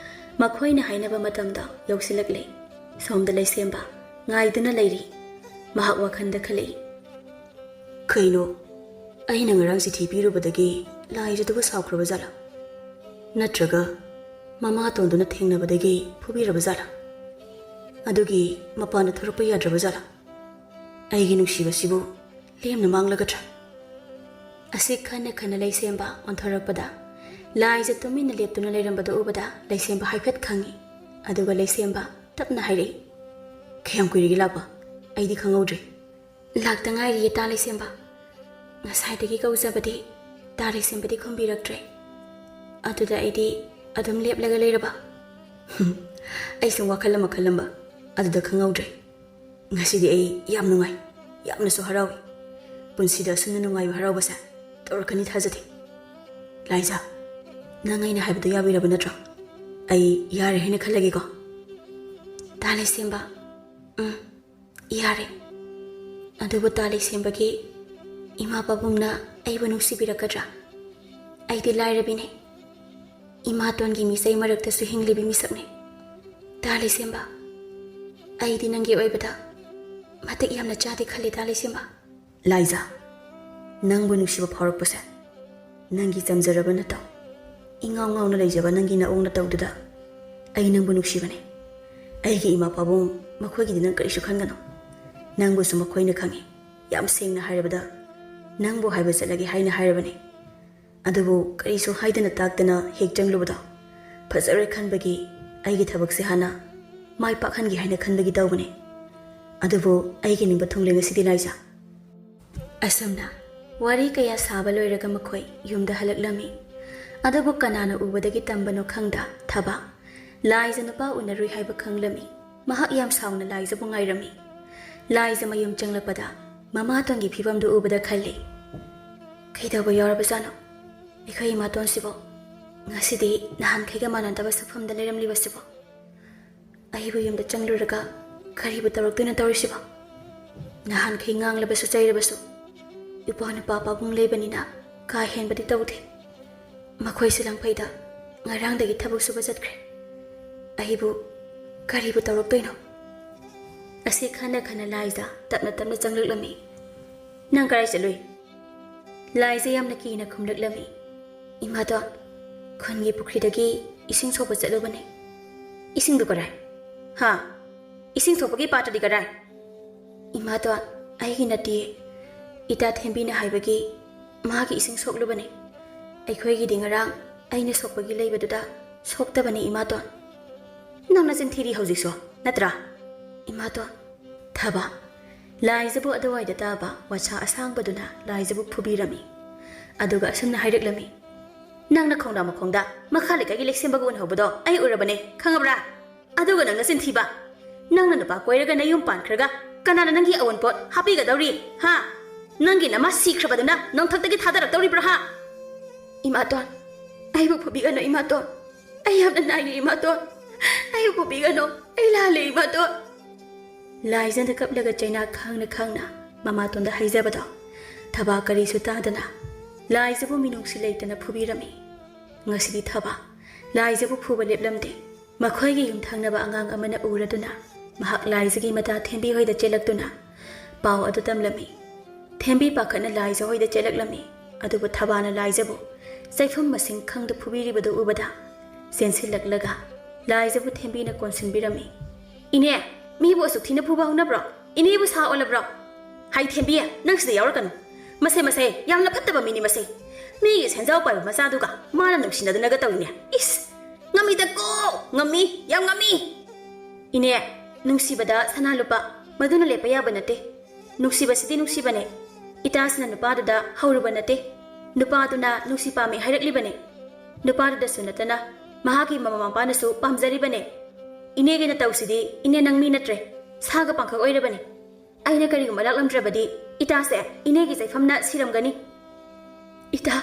ꯃꯈꯣꯏꯅ ꯍꯥꯏꯅꯕ ꯃꯇꯝꯗꯣ ꯌꯧꯁꯤꯜꯂꯛꯂꯦ꯫ ꯁꯣꯝꯗ ꯂꯩꯁꯦꯝꯕ ꯉꯥꯏꯗꯨꯅ ꯂꯩꯔꯤ꯫ ꯃꯍꯥꯛ ꯋꯥꯈꯜꯗ ꯈꯜꯂꯛꯏ, "ꯀꯩꯅꯣ, ꯑꯩꯅ ꯉꯔꯥꯡ ꯆꯤꯊꯤ ꯄꯤꯔꯨꯕꯗꯒꯤ ꯂꯥꯏꯖꯗꯨꯕꯨ ꯁꯥꯎꯈ꯭ꯔꯕ ꯖꯥꯠꯂꯥ? ꯅꯠꯇ꯭ꯔꯒ ꯃꯃꯥꯇꯣꯟꯗꯨꯅ ꯊꯦꯡꯅꯕꯗꯒꯤ ꯐꯨꯕꯤꯔꯕ ꯖꯥꯠꯂꯥ? ꯑꯗꯨꯒꯤ ꯃꯄꯥꯟꯗ ꯊꯣꯔꯛꯄ ꯌꯥꯗ꯭ꯔꯕ ꯖꯥꯠꯂꯥ? ꯑꯩꯒꯤ ꯅꯨꯡꯁꯤꯕꯁꯤꯕꯨ ꯂꯦꯝꯅ ꯃꯥꯡꯂꯒꯗ꯭ꯔꯥ?" ꯑꯁꯤ ꯈꯟꯅ ꯈꯟꯅ ꯂꯩꯁꯦꯝꯕ ꯑꯣꯟꯊꯣꯔꯛꯄꯗ ꯂꯥꯏꯖ ꯇꯨꯃꯤꯟꯅ ꯂꯦꯞꯇꯨꯅ ꯂꯩꯔꯝꯕꯗꯨ ꯎꯕꯗ ꯂꯩꯁꯦꯝꯕ ꯍꯥꯏꯐꯦꯠ ꯈꯪꯉꯤ꯫ ꯑꯗꯨꯒ ꯂꯩꯁꯦꯝꯕ ꯇꯞꯅ ꯍꯥꯏꯔꯛꯏ, "ꯀꯌꯥꯝ ꯀꯨꯏꯔꯒꯦ ꯂꯥꯛꯄ? ꯑꯩꯗꯤ ꯈꯪꯍꯧꯗ꯭ꯔꯦ꯫" "ꯂꯥꯛꯇ ꯉꯥꯏꯔꯤꯌꯦ ꯇꯥ ꯂꯩꯁꯦꯝꯕ꯫ ꯉꯁꯥꯏꯗꯒꯤ ꯀꯧꯖꯕꯗꯤ ꯇꯥ ꯂꯩꯁꯦꯝꯕꯗꯤ ꯈꯨꯝꯕꯤꯔꯛꯇ꯭ꯔꯦ꯫ ꯑꯗꯨꯗ ꯑꯩꯗꯤ ꯑꯗꯨꯝ ꯂꯦꯞꯂꯒ ꯂꯩꯔꯕ꯫" "ꯍꯨꯝ, ꯑꯩ ꯁꯨꯝ ꯋꯥꯈꯜ ꯑꯃ ꯈꯜꯂꯝꯕ, ꯑꯗꯨꯗ ꯈꯪꯍꯧꯗ꯭ꯔꯦ꯫ ꯉꯁꯤꯗꯤ ꯑꯩ ꯌꯥꯝ ꯅꯨꯡꯉꯥꯏ, ꯌꯥꯝꯅꯁꯨ ꯍꯔꯥꯎꯏ꯫ ꯄꯨꯟꯁꯤꯗ ꯑꯁꯨꯝꯅ ꯅꯨꯡꯉꯥꯏꯕ ꯍꯔꯥꯎꯕꯁꯦ ꯇꯧꯔꯛꯀꯅꯤ ꯊꯥꯖꯗꯦ꯫ ꯂꯥꯏꯖ, ꯅꯪ ꯑꯩꯅ ꯍꯥꯏꯕꯗꯣ ꯌꯥꯕꯤꯔꯕ ꯅꯠꯇ꯭ꯔꯣ? ꯑꯩ ꯌꯥꯔꯦ ꯍꯥꯏꯅ ꯈꯜꯂꯒꯦꯀꯣ?" "ꯇꯥ ꯂꯩꯁꯦꯝꯕ, ꯎꯝ, ꯌꯥꯔꯦ꯫ ꯑꯗꯨꯕꯨ ꯇꯥ ꯂꯩꯁꯦꯝꯕꯒꯤ ꯏꯃꯥ ꯄꯥꯕꯨꯡꯅ ꯑꯩꯕꯨ ꯅꯨꯡꯁꯤꯕꯤꯔꯛꯀꯗ꯭ꯔꯥ? ꯑꯩꯗꯤ ꯂꯥꯏꯔꯕꯤꯅꯦ꯫ ꯏꯃꯥꯇꯣꯟꯒꯤ ꯃꯤꯆꯩ ꯃꯔꯛꯇꯁꯨ ꯍꯤꯡꯂꯤꯕꯤ ꯃꯤꯁꯛꯅꯦ꯫ ꯇꯥ ꯂꯩꯁꯦꯝꯕ, ꯑꯩꯗꯤ ꯅꯪꯒꯤ ꯑꯣꯏꯕꯗ ꯃꯇꯤꯛ ꯌꯥꯝꯅ ꯆꯥꯗꯦ ꯈꯜꯂꯤ ꯇꯥ ꯂꯩꯁꯦꯝꯕ꯫" "ꯂꯥꯏꯖ, ꯅꯪꯕꯨ ꯅꯨꯡꯁꯤꯕ ꯐꯥꯎꯔꯛꯄꯁꯦ ꯅꯪꯒꯤ ꯆꯝꯖꯔꯕ ꯅꯇꯧ, ꯏꯉꯥꯎ ꯉꯥꯎꯅ ꯂꯩꯖꯕ ꯅꯪꯒꯤ ꯅꯑꯣꯡ ꯅꯇꯧꯗꯨꯗ ꯑꯩ ꯅꯪꯕꯨ ꯅꯨꯡꯁꯤꯕꯅꯦ꯫ ꯑꯩꯒꯤ ꯏꯃꯥ ꯄꯥꯕꯨꯡ ꯃꯈꯣꯏꯒꯤꯗꯤ ꯅꯪ ꯀꯔꯤꯁꯨ ꯈꯟꯒꯅꯨ꯫ ꯅꯪꯕꯨꯁꯨ ꯃꯈꯣꯏꯅ ꯈꯪꯉꯤ꯫ ꯌꯥꯝ ꯁꯦꯡꯅ ꯍꯥꯏꯔꯕꯗ ꯅꯪꯕꯨ ꯍꯥꯏꯕ ꯆꯠꯂꯒꯦ ꯍꯥꯏꯅ ꯍꯥꯏꯔꯕꯅꯦ꯫ ꯑꯗꯨꯕꯨ ꯀꯔꯤꯁꯨ ꯍꯥꯏꯗꯅ ꯇꯥꯛꯇꯅ ꯍꯦꯛ ꯆꯪꯂꯨꯕꯗꯣ ꯐꯖꯔꯣꯏ ꯈꯟꯕꯒꯤ ꯑꯩꯒꯤ ꯊꯕꯛꯁꯦ ꯍꯥꯟꯅ ꯃꯥꯏ ꯄꯥꯛꯍꯟꯒꯦ ꯍꯥꯏꯅ ꯈꯟꯕꯒꯤ ꯇꯧꯕꯅꯦ꯫ ꯑꯗꯨꯕꯨ ꯑꯩꯒꯤ ꯅꯤꯡꯕ ꯊꯨꯡꯂꯦ ꯉꯁꯤꯗꯤ ꯂꯥꯏꯖ꯫" ꯑꯁꯨꯝꯅ ꯋꯥꯔꯤ ꯀꯌꯥ ꯁꯥꯕ ꯂꯣꯏꯔꯒ ꯃꯈꯣꯏ ꯌꯨꯝꯗ ꯍꯜꯂꯛꯂꯝꯃꯤ꯫ ꯑꯗꯨꯕꯨ ꯀꯅꯥꯅ ꯎꯕꯗꯒꯤ ꯇꯝꯕꯅꯣ ꯈꯪꯗ ꯊꯕ ꯂꯥꯏꯖ ꯅꯨꯄꯥ ꯎꯅꯔꯨꯏ ꯍꯥꯏꯕ ꯈꯪꯂꯝꯃꯤ꯫ ꯃꯍꯥꯛ ꯌꯥꯝ ꯁꯥꯎꯅ ꯂꯥꯏꯖꯕꯨ ꯉꯥꯏꯔꯝꯃꯤ꯫ ꯂꯥꯏꯖ ꯃꯌꯨꯝ ꯆꯪꯂꯛꯄꯗ ꯃꯃꯥꯇꯣꯟꯒꯤ ꯐꯤꯕꯝꯗꯨ ꯎꯕꯗ ꯈꯜꯂꯤ, "ꯀꯩꯗꯧꯕ ꯌꯥꯎꯔꯕꯖꯥꯠꯅꯣ ꯑꯩꯈꯣꯏ ꯏꯃꯥꯇꯣꯟꯁꯤꯕꯣ? ꯉꯁꯤꯗꯤ ꯅꯍꯥꯟꯈꯩꯒ ꯃꯥꯟꯅꯗꯕ ꯁꯛꯐꯝꯗ ꯂꯩꯔꯝꯂꯤꯕꯁꯤꯕꯣ? ꯑꯩꯕꯨ ꯌꯨꯝꯗ ꯆꯪꯂꯨꯔꯒ ꯀꯔꯤꯕꯨ ꯇꯧꯔꯛꯇꯣꯏꯅꯣ ꯇꯧꯔꯤꯁꯤꯕꯣ? ꯅꯍꯥꯟꯈꯩ ꯉꯥꯡꯂꯕꯁꯨ ꯆꯩꯔꯕꯁꯨ ꯏꯄ꯭ꯋꯥ ꯅꯨꯄꯥ ꯄꯥꯕꯨꯡ ꯂꯩꯕꯅꯤꯅ ꯀꯥ ꯍꯦꯟꯕꯗꯤ ꯇꯧꯗꯦ꯫ ꯃꯈꯣꯏꯁꯨ ꯂꯪꯐꯩꯗ ꯉꯔꯥꯡꯗꯒꯤ ꯊꯕꯛ ꯁꯨꯕ ꯆꯠꯈ꯭ꯔꯦ꯫ ꯑꯩꯕꯨ ꯀꯔꯤꯕꯨ ꯇꯧꯔꯛꯇꯣꯏꯅꯣ?" ꯑꯁꯤ ꯈꯟꯅ ꯈꯟꯅ ꯂꯥꯏꯖ ꯇꯞꯅ ꯇꯞꯅ ꯆꯪꯂꯛꯂꯝꯃꯤ꯫ "ꯅꯪ ꯀꯗꯥꯏ ꯆꯠꯂꯨꯏ?" ꯂꯥꯏꯖ ꯌꯥꯝꯅ ꯀꯤꯅ ꯈꯨꯝꯂꯛꯂꯝꯃꯤ꯫ "ꯏꯃꯥꯇꯣꯟ, ꯈꯨꯟꯒꯤ ꯄꯨꯈ꯭ꯔꯤꯗꯒꯤ ꯏꯁꯤꯡ ꯁꯣꯛꯄ ꯆꯠꯂꯨꯕꯅꯦ꯫" "ꯏꯁꯤꯡꯗꯨ ꯀꯗꯥꯏ? ꯍꯥ? ꯏꯁꯤꯡ ꯁꯣꯛꯄꯒꯤ ꯄꯥꯇ꯭ꯔꯗꯤ ꯀꯗꯥꯏ?" "ꯏꯃꯥꯇꯣꯟ, ꯑꯩꯒꯤ ꯅꯠꯇꯦ꯫ ꯏꯇꯥ ꯊꯦꯝꯕꯤꯅ ꯍꯥꯏꯕꯒꯤ ꯃꯥꯒꯤ ꯏꯁꯤꯡ ꯁꯣꯛꯂꯨꯕꯅꯦ꯫ ꯑꯩꯈꯣꯏꯒꯤꯗꯤ ꯉꯔꯥꯡ ꯑꯩꯅ ꯁꯣꯛꯄꯒꯤ ꯂꯩꯕꯗꯨꯗ ꯁꯣꯛꯇꯕꯅꯤ ꯏꯃꯥꯇꯣꯟ꯫" "ꯅꯪ ꯅꯆꯤꯟ ꯊꯤꯔꯤ ꯍꯧꯖꯤꯛꯁꯨ, ꯅꯠꯇ꯭ꯔꯥ?" "ꯏꯃꯥꯇꯣꯟ꯫" ꯊꯕ꯫ ꯂꯥꯏꯖꯕꯨ ꯑꯗꯨꯋꯥꯏꯗ ꯇꯥꯕ ꯋꯥꯁꯥ ꯑꯁꯥꯡꯕꯗꯨꯅ ꯂꯥꯏꯖꯕꯨ ꯐꯨꯕꯤꯔꯝꯃꯤ꯫ ꯑꯗꯨꯒ ꯑꯁꯨꯝꯅ ꯍꯥꯏꯔꯛꯂꯝꯃꯤ, "ꯅꯪꯅ ꯈꯣꯡꯅꯥ ꯃꯈꯣꯡꯗ ꯃꯈꯥ ꯂꯩꯀꯥꯏꯒꯤ ꯂꯩꯁꯦꯝꯕꯒ ꯎꯅꯍꯧꯕꯗꯣ ꯑꯩ ꯎꯔꯕꯅꯦ, ꯈꯪꯉꯕ꯭ꯔꯥ? ꯑꯗꯨꯒ ꯅꯪꯅ ꯆꯤꯟꯊꯤꯕ꯫ ꯅꯪꯅ ꯅꯨꯄꯥ ꯀꯣꯏꯔꯒ ꯅꯌꯨꯝ ꯄꯥꯟꯈ꯭ꯔꯒ ꯀꯅꯥꯅ ꯅꯪꯒꯤ ꯑꯑꯣꯟꯄꯣꯠ ꯍꯥꯞꯄꯤꯒꯗꯧꯔꯤ, ꯍꯥ? ꯅꯪꯒꯤ ꯅꯃꯥ ꯁꯤꯈ꯭ꯔꯕꯗꯨꯅ ꯅꯣꯡꯊꯛꯇꯒꯤ ꯊꯥꯗꯔꯛꯇꯧꯔꯤꯕ꯭ꯔꯥ, ꯍꯥ?" "ꯏꯃꯥꯇꯣꯟ, ꯑꯩꯕꯨ ꯐꯨꯕꯤꯒꯅꯨ ꯏꯃꯥꯇꯣꯟ꯫ ꯑꯩ ꯌꯥꯝꯅ ꯅꯥꯏꯌꯦ ꯏꯃꯥꯇꯣꯟ꯫ ꯑꯩꯕꯨ ꯐꯨꯕꯤꯒꯅꯨ꯫ ꯑꯩ ꯂꯥꯜꯂꯦ ꯏꯃꯥꯇꯣꯟ꯫" ꯂꯥꯏꯖꯅ ꯀꯞꯂꯒ ꯆꯩꯅꯥ ꯈꯥꯡꯅ ꯈꯥꯡꯅ ꯃꯃꯥꯇꯣꯟꯗ ꯍꯥꯏꯖꯕꯗꯣ ꯊꯕꯥ ꯀꯔꯤꯁꯨ ꯇꯥꯗꯅ ꯂꯥꯏꯖꯕꯨ ꯃꯤꯅꯨꯡꯁꯤ ꯂꯩꯇꯅ ꯐꯨꯕꯤꯔꯝꯃꯤ꯫ ꯉꯁꯤꯗꯤ ꯊꯕꯥ ꯂꯥꯏꯖꯕꯨ ꯐꯨꯕ ꯂꯦꯞꯂꯝꯗꯦ꯫ ꯃꯈꯣꯏꯒꯤ ꯌꯨꯝꯊꯪꯅꯕ ꯑꯉꯥꯡ ꯑꯃꯅ ꯎꯔꯗꯨꯅ ꯃꯍꯥꯛ ꯂꯥꯏꯖꯒꯤ ꯃꯇꯥ ꯊꯦꯝꯕꯤ ꯍꯣꯏꯗ ꯆꯦꯜꯂꯛꯇꯨꯅ ꯄꯥꯎ ꯑꯗꯨ ꯇꯝꯂꯝꯃꯤ꯫ ꯊꯦꯝꯕꯤ ꯄꯥꯈꯠꯅ ꯂꯥꯏꯖ ꯍꯣꯏꯗ ꯆꯦꯜꯂꯛꯂꯝꯃꯤ꯫ ꯑꯗꯨꯕꯨ ꯊꯕꯥꯅ ꯂꯥꯏꯖꯕꯨ ꯆꯩꯐꯝ ꯃꯁꯤꯡ ꯈꯪꯗ ꯐꯨꯕꯤꯔꯤꯕꯗꯨ ꯎꯕꯗ ꯆꯦꯟꯁꯤꯜꯂꯛꯂꯒ ꯂꯥꯏꯖꯕꯨ ꯊꯦꯝꯕꯤꯅ ꯀꯣꯟꯁꯤꯟꯕꯤꯔꯝꯃꯤ꯫ "ꯏꯅꯦ, ꯃꯤꯕꯨ ꯑꯁꯨꯛ ꯊꯤꯅ ꯐꯨꯕ ꯍꯧꯅꯕ꯭ꯔꯣ? ꯏꯅꯦꯕꯨ ꯁꯥ ꯑꯣꯜꯂꯕ꯭ꯔꯣ? ꯍꯥꯏ ꯊꯦꯝꯕꯤ, ꯅꯪ ꯁꯤꯗ ꯌꯥꯎꯔꯛꯀꯅꯨ꯫ ꯃꯁꯦ, ꯃꯁꯦ, ꯌꯥꯝꯅ ꯐꯠꯇꯕ ꯃꯤꯅꯤ ꯃꯁꯦ꯫ ꯃꯤꯒꯤ ꯁꯦꯟꯖꯥꯎ ꯄꯥꯏꯕ ꯃꯆꯥꯗꯨꯒ ꯃꯥꯅ ꯅꯨꯡꯁꯤꯅꯗꯨꯅꯒ ꯇꯧꯏꯅꯦ꯫ ꯏꯁ! ꯉꯝꯃꯤꯗꯀꯣ! ꯉꯝꯃꯤ! ꯌꯥꯝ ꯉꯝꯃꯤ!" "ꯏꯅꯦ, ꯅꯨꯡꯁꯤꯕꯗ ꯁꯅꯥ ꯂꯨꯄꯥ ꯃꯗꯨꯅ ꯂꯦꯞꯄ ꯌꯥꯕ ꯅꯠꯇꯦ꯫ ꯅꯨꯡꯁꯤꯕꯁꯤꯗꯤ ꯅꯨꯡꯁꯤꯕꯅꯦ꯫ ꯏꯇꯥꯁꯤꯅ ꯅꯨꯄꯥꯗꯨꯗ ꯍꯧꯔꯨꯕ ꯅꯠꯇꯦ꯫ ꯅꯨꯄꯥꯗꯨꯅ ꯅꯨꯡꯁꯤ ꯄꯥꯝꯃꯤ ꯍꯥꯏꯔꯛꯂꯤꯕꯅꯦ꯫ ꯅꯨꯄꯥꯗꯨꯗꯁꯨ ꯅꯠꯇꯅ ꯃꯍꯥꯛꯀꯤ ꯃꯃꯥ ꯃꯄꯥꯅꯁꯨ ꯄꯥꯝꯖꯔꯤꯕꯅꯦ꯫ ꯏꯅꯦꯒꯤ ꯅꯇꯧꯁꯤꯗꯤ ꯏꯅꯦ ꯅꯪ ꯃꯤ ꯅꯠꯇ꯭ꯔꯦ꯫ ꯁꯥꯒ ꯄꯥꯡꯈꯛ ꯑꯣꯏꯔꯕꯅꯦ꯫" ꯑꯩꯅ ꯀꯔꯤꯒꯨꯝꯕ ꯂꯥꯛꯂꯝꯗ꯭ꯔꯕꯗꯤ ꯏꯇꯥꯁꯦ ꯏꯅꯦꯒꯤ ꯆꯩꯐꯝꯅ ꯁꯤꯔꯝꯒꯅꯤ꯫ ꯏꯇꯥ,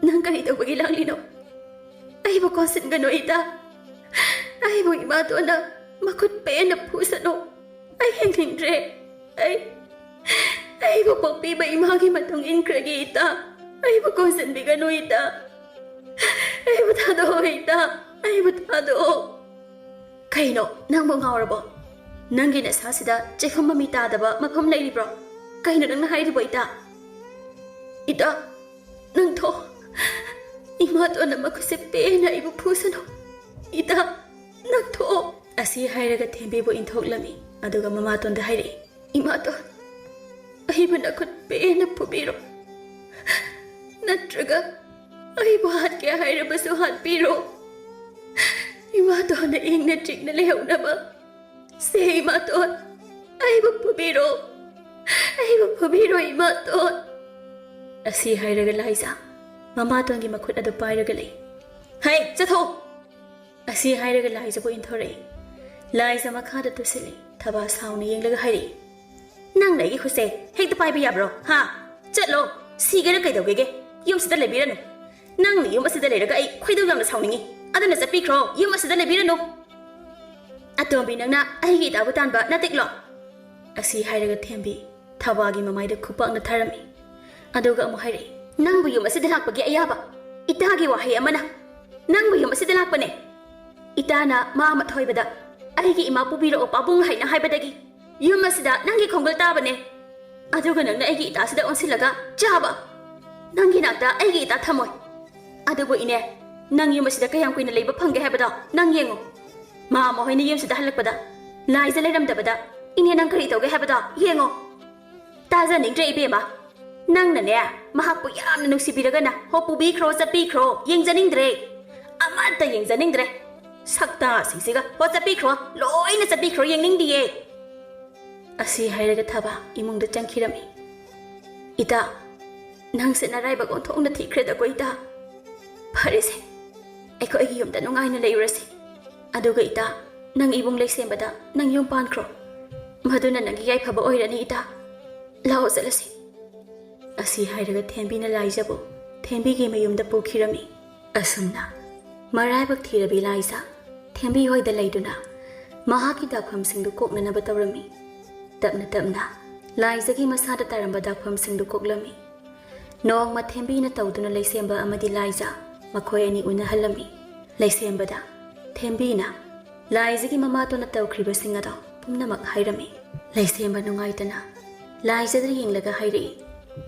ꯅꯪ ꯀꯔꯤ ꯇꯧꯕꯒꯤ ꯂꯥꯛꯂꯤꯅꯣ? ꯑꯩꯕꯨ ꯀꯣꯟꯁꯤꯟꯒꯅꯨ ꯏꯇꯥ꯫ ꯑꯩꯕꯨ ꯏꯃꯥꯇꯣꯟꯅ ꯃꯈꯨꯠ ꯄꯦꯟꯅ ꯐꯨꯁꯅꯨ꯫ ꯑꯩ ꯍꯤꯡꯅꯤꯡꯗ꯭ꯔꯦ꯫ ꯑꯩ, ꯑꯩꯕꯨ ꯄꯣꯛꯄꯤꯕ ꯏꯃꯥꯒꯤ ꯃꯇꯨꯡ ꯏꯟꯈ꯭ꯔꯒꯦ ꯏꯇꯥ꯫ ꯑꯩꯕꯨ ꯀꯣꯟꯁꯤꯟꯕꯤꯒꯅꯨ ꯏꯇꯥ꯫ ꯑꯩꯕꯨ ꯊꯥꯗꯣꯛꯑꯣ ꯏꯇꯥ꯫ ꯑꯩꯕꯨ ꯊꯥꯗꯣꯛꯑꯣ꯫ ꯀꯩꯅꯣ, ꯅꯪꯕꯨ ꯉꯥꯎꯔꯕꯣ? ꯅꯪꯒꯤ ꯅꯁꯥꯁꯤꯗ ꯆꯩꯐꯝ ꯃꯃꯤ ꯇꯥꯗꯕ ꯃꯐꯝ ꯂꯩꯔꯤꯕ꯭ꯔꯣ? ꯀꯩꯅꯣ ꯅꯪꯅ ꯍꯥꯏꯔꯤꯕꯣ ꯏꯇꯥ? ꯏꯇꯥ, ꯅꯪ ꯊꯣꯛꯑꯣ꯫ ꯏꯃꯥꯇꯣꯟꯅ ꯃꯈꯨꯠꯁꯦ ꯄꯦꯟꯅ ꯑꯩꯕꯨ ꯐꯨꯁꯅꯨ꯫ ꯏꯇꯥ, ꯅꯪ ꯊꯣꯛꯑꯣ꯫ ꯑꯁꯤ ꯍꯥꯏꯔꯒ ꯊꯦꯝꯕꯤꯕꯨ ꯏꯟꯊꯣꯛꯂꯝꯃꯤ꯫ ꯑꯗꯨꯒ ꯃꯃꯥꯇꯣꯟꯗ ꯍꯥꯏꯔꯛꯏ, "ꯏꯃꯥꯇꯣꯟ, ꯑꯩꯕꯨ ꯅꯈꯨꯠ ꯄꯦꯟꯅ ꯐꯨꯕꯤꯔꯣ꯫ ꯅꯠꯇ꯭ꯔꯒ ꯑꯩꯕꯨ ꯍꯥꯠꯀꯦ ꯍꯥꯏꯔꯕꯁꯨ ꯍꯥꯠꯄꯤꯔꯣ꯫ ꯏꯃꯥꯇꯣꯟꯅ ꯏꯪꯅ ꯆꯤꯛꯅ ꯂꯩꯍꯧꯅꯕ꯫ ꯁꯦ ꯏꯃꯥꯇꯣꯟ, ꯑꯩꯕꯨ ꯐꯨꯕꯤꯔꯣ꯫ ꯑꯩꯕꯨ ꯐꯨꯕꯤꯔꯣ ꯏꯃꯥꯇꯣꯟ꯫" ꯑꯁꯤ ꯍꯥꯏꯔꯒ ꯂꯥꯏꯖꯥ ꯃꯃꯥꯇꯣꯟꯒꯤ ꯃꯈꯨꯠ ꯑꯗꯨ ꯄꯥꯏꯔꯒ ꯂꯩ꯫ "ꯍꯩ, ꯆꯠꯊꯣꯛ!" ꯑꯁꯤ ꯍꯥꯏꯔꯒ ꯂꯥꯏꯖꯕꯨ ꯏꯟꯊꯣꯔꯛꯏ꯫ ꯂꯥꯏꯖ ꯃꯈꯥꯗ ꯇꯨꯁꯤꯜꯂꯤ꯫ ꯊꯕꯥ ꯁꯥꯎꯅ ꯌꯦꯡꯂꯒ ꯍꯥꯏꯔꯛꯏ, "ꯅꯪꯅ ꯑꯩꯒꯤ ꯈꯨꯠꯁꯦ ꯍꯦꯛꯇ ꯄꯥꯏꯕ ꯌꯥꯕ꯭ꯔꯣ? ꯍꯥ? ꯆꯠꯂꯣ! ꯁꯤꯒꯦꯔꯥ ꯀꯩꯗꯧꯒꯦꯒꯦ? ꯌꯨꯝꯁꯤꯗ ꯂꯩꯕꯤꯔꯅꯨ꯫ ꯅꯪꯅ ꯌꯨꯝ ꯑꯁꯤꯗ ꯂꯩꯔꯒ ꯑꯩ ꯈꯣꯏꯗꯧ ꯌꯥꯝꯅ ꯁꯥꯎꯅꯤꯡꯉꯤ꯫ ꯑꯗꯨꯅ ꯆꯠꯄꯤꯈ꯭ꯔꯣ, ꯌꯨꯝ ꯑꯁꯤꯗ ꯂꯩꯕꯤꯔꯅꯨ!" "ꯑꯇꯣꯝꯕꯤ, ꯅꯪꯅ ꯑꯩꯒꯤ ꯏꯇꯥꯕꯨ ꯇꯥꯟꯕ ꯅꯇꯤꯛꯂꯣ?" ꯑꯁꯤ ꯍꯥꯏꯔꯒ ꯊꯦꯝꯕꯤ ꯊꯕꯥꯒꯤ ꯃꯃꯥꯏꯗ ꯈꯨꯄꯥꯛꯅ ꯊꯥꯔꯝꯃꯤ꯫ ꯑꯗꯨꯒ ꯑꯃꯨꯛ ꯍꯥꯏꯔꯛꯏ, "ꯅꯪꯕꯨ ꯌꯨꯝ ꯑꯁꯤꯗ ꯂꯥꯛꯄꯒꯤ ꯑꯌꯥꯕ? ꯏꯇꯥꯒꯤ ꯋꯥꯍꯩ ꯑꯃꯅ ꯅꯪꯕꯨ ꯌꯨꯝ ꯑꯁꯤꯗ ꯂꯥꯛꯄꯅꯦ꯫ ꯏꯇꯥꯅ ꯃꯥ ꯑꯃ ꯊꯣꯏꯕꯗ ꯑꯩꯒꯤ ꯏꯃꯥ ꯄꯨꯕꯤꯔꯛꯑꯣ ꯄꯥꯕꯨꯡ ꯍꯥꯏꯅ ꯍꯥꯏꯕꯗꯒꯤ ꯌꯨꯝ ꯑꯁꯤꯗ ꯅꯪꯒꯤ ꯈꯣꯡꯒꯨꯜ ꯇꯥꯕꯅꯦ꯫ ꯑꯗꯨꯒ ꯅꯪꯅ ꯑꯩꯒꯤ ꯏꯇꯥꯁꯤꯗ ꯑꯣꯟꯁꯤꯜꯂꯒ ꯆꯥꯕ꯫ ꯅꯪꯒꯤ ꯅꯥꯛꯇ ꯑꯩꯒꯤ ꯏꯇꯥ ꯊꯝꯃꯣꯏ꯫ ꯑꯗꯨꯕꯨ ꯏꯅꯦ, ꯅꯪ ꯌꯨꯝ ꯑꯁꯤꯗ ꯀꯌꯥꯝ ꯀꯨꯏꯅ ꯂꯩꯕ ꯐꯪꯒꯦ ꯍꯥꯏꯕꯗꯣ ꯅꯪ ꯌꯦꯡꯉꯨ꯫ ꯃꯥ ꯑꯃ ꯍꯣꯏꯅ ꯌꯨꯝꯁꯤꯗ ꯍꯜꯂꯛꯄꯗ ꯂꯥꯏꯖ ꯂꯩꯔꯝꯗꯕꯗ ꯏꯅꯦ ꯅꯪ ꯀꯔꯤ ꯇꯧꯒꯦ ꯍꯥꯏꯕꯗꯣ ꯌꯦꯡꯉꯣ꯫" "ꯇꯥꯖꯅꯤꯡꯗ꯭ꯔꯦ ꯏꯕꯦꯝꯃ꯫ ꯅꯪꯅꯅꯦ, ꯃꯍꯥꯛꯄꯨ ꯌꯥꯝꯅ ꯅꯨꯡꯁꯤꯕꯤꯔꯒꯅ ꯍꯣ ꯄꯨꯕꯤꯈ꯭ꯔꯣ, ꯆꯠꯄꯤꯈ꯭ꯔꯣ, ꯌꯦꯡꯖꯅꯤꯡꯗ꯭ꯔꯦ꯫ ꯑꯃꯠꯇ ꯌꯦꯡꯖꯅꯤꯡꯗ꯭ꯔꯦ꯫ ꯁꯛꯇꯥꯁꯤꯡꯁꯤꯒ ꯍꯣ ꯆꯠꯄꯤꯈ꯭ꯔꯣ, ꯂꯣꯏꯅ ꯆꯠꯄꯤꯈ꯭ꯔꯣ, ꯌꯦꯡꯅꯤꯡꯗꯤꯌꯦ꯫" ꯑꯁꯤ ꯍꯥꯏꯔꯒ ꯊꯕꯥ ꯏꯃꯨꯡꯗ ꯆꯪꯈꯤꯔꯝꯃꯤ꯫ "ꯏꯇꯥ, ꯅꯪꯁꯦ ꯅꯔꯥꯏꯕꯛ ꯑꯣꯟꯊꯣꯛꯅ ꯊꯤꯈ꯭ꯔꯦꯗꯀꯣ ꯏꯇꯥ꯫ ꯐꯔꯦꯁꯦ, ꯑꯩꯈꯣꯏꯒꯤ ꯌꯨꯝꯗ ꯅꯨꯡꯉꯥꯏꯅ ꯂꯩꯔꯨꯔꯁꯤ꯫ ꯑꯗꯨꯒ ꯏꯇꯥ, ꯅꯪ ꯏꯕꯨꯡ ꯂꯩꯁꯦꯝꯕꯗ ꯅꯪ ꯌꯨꯝ ꯄꯥꯟꯈ꯭ꯔꯣ꯫" ꯃꯗꯨꯅ ꯅꯪꯒꯤ ꯌꯥꯏꯐꯕ ꯑꯣꯏꯔꯅꯤ, ꯏꯇꯥ꯫ ꯂꯥꯛꯑꯣ, ꯆꯠꯂꯁꯤ꯫ ꯑꯁꯤ ꯍꯥꯏꯔꯒ ꯊꯦꯝꯕꯤꯅ ꯂꯥꯏꯖꯕꯨ ꯊꯦꯝꯕꯤꯒꯤ ꯃꯌꯨꯝꯗ ꯄꯨꯈꯤꯔꯝꯃꯤ꯫ ꯑꯁꯨꯝꯅ ꯃꯔꯥꯏꯕꯛ ꯊꯤꯔꯕꯤ ꯂꯥꯏꯖ ꯊꯦꯝꯕꯤ ꯍꯣꯏꯗ ꯂꯩꯗꯨꯅ ꯃꯍꯥꯛꯀꯤ ꯗꯥꯛꯐꯝꯁꯤꯡꯗꯨ ꯀꯣꯛꯅꯅꯕ ꯇꯧꯔꯝꯃꯤ꯫ ꯇꯞꯅ ꯇꯞꯅ ꯂꯥꯏꯖꯒꯤ ꯃꯁꯥꯗ ꯇꯥꯔꯝꯕ ꯗꯥꯛꯐꯝꯁꯤꯡꯗꯨ ꯀꯣꯛꯂꯝꯃꯤ꯫ ꯅꯣꯡꯃ ꯊꯦꯝꯕꯤꯅ ꯇꯧꯗꯨꯅ ꯂꯩꯁꯦꯝꯕ ꯑꯃꯗꯤ ꯂꯥꯏꯖ ꯃꯈꯣꯏ ꯑꯅꯤ ꯎꯅꯍꯜꯂꯝꯃꯤ꯫ ꯂꯩꯁꯦꯝꯕꯗ ꯊꯦꯝꯕꯤꯅ ꯂꯥꯏꯖꯒꯤ ꯃꯃꯥꯇꯣꯟꯅ ꯇꯧꯈ꯭ꯔꯤꯕꯁꯤꯡ ꯑꯗꯣ ꯄꯨꯝꯅꯃꯛ ꯍꯥꯏꯔꯝꯃꯤ꯫ ꯂꯩꯁꯦꯝꯕ ꯅꯨꯡꯉꯥꯏꯇꯅ ꯂꯥꯏꯖꯗ ꯌꯦꯡꯂꯒ ꯍꯥꯏꯔꯛꯏ,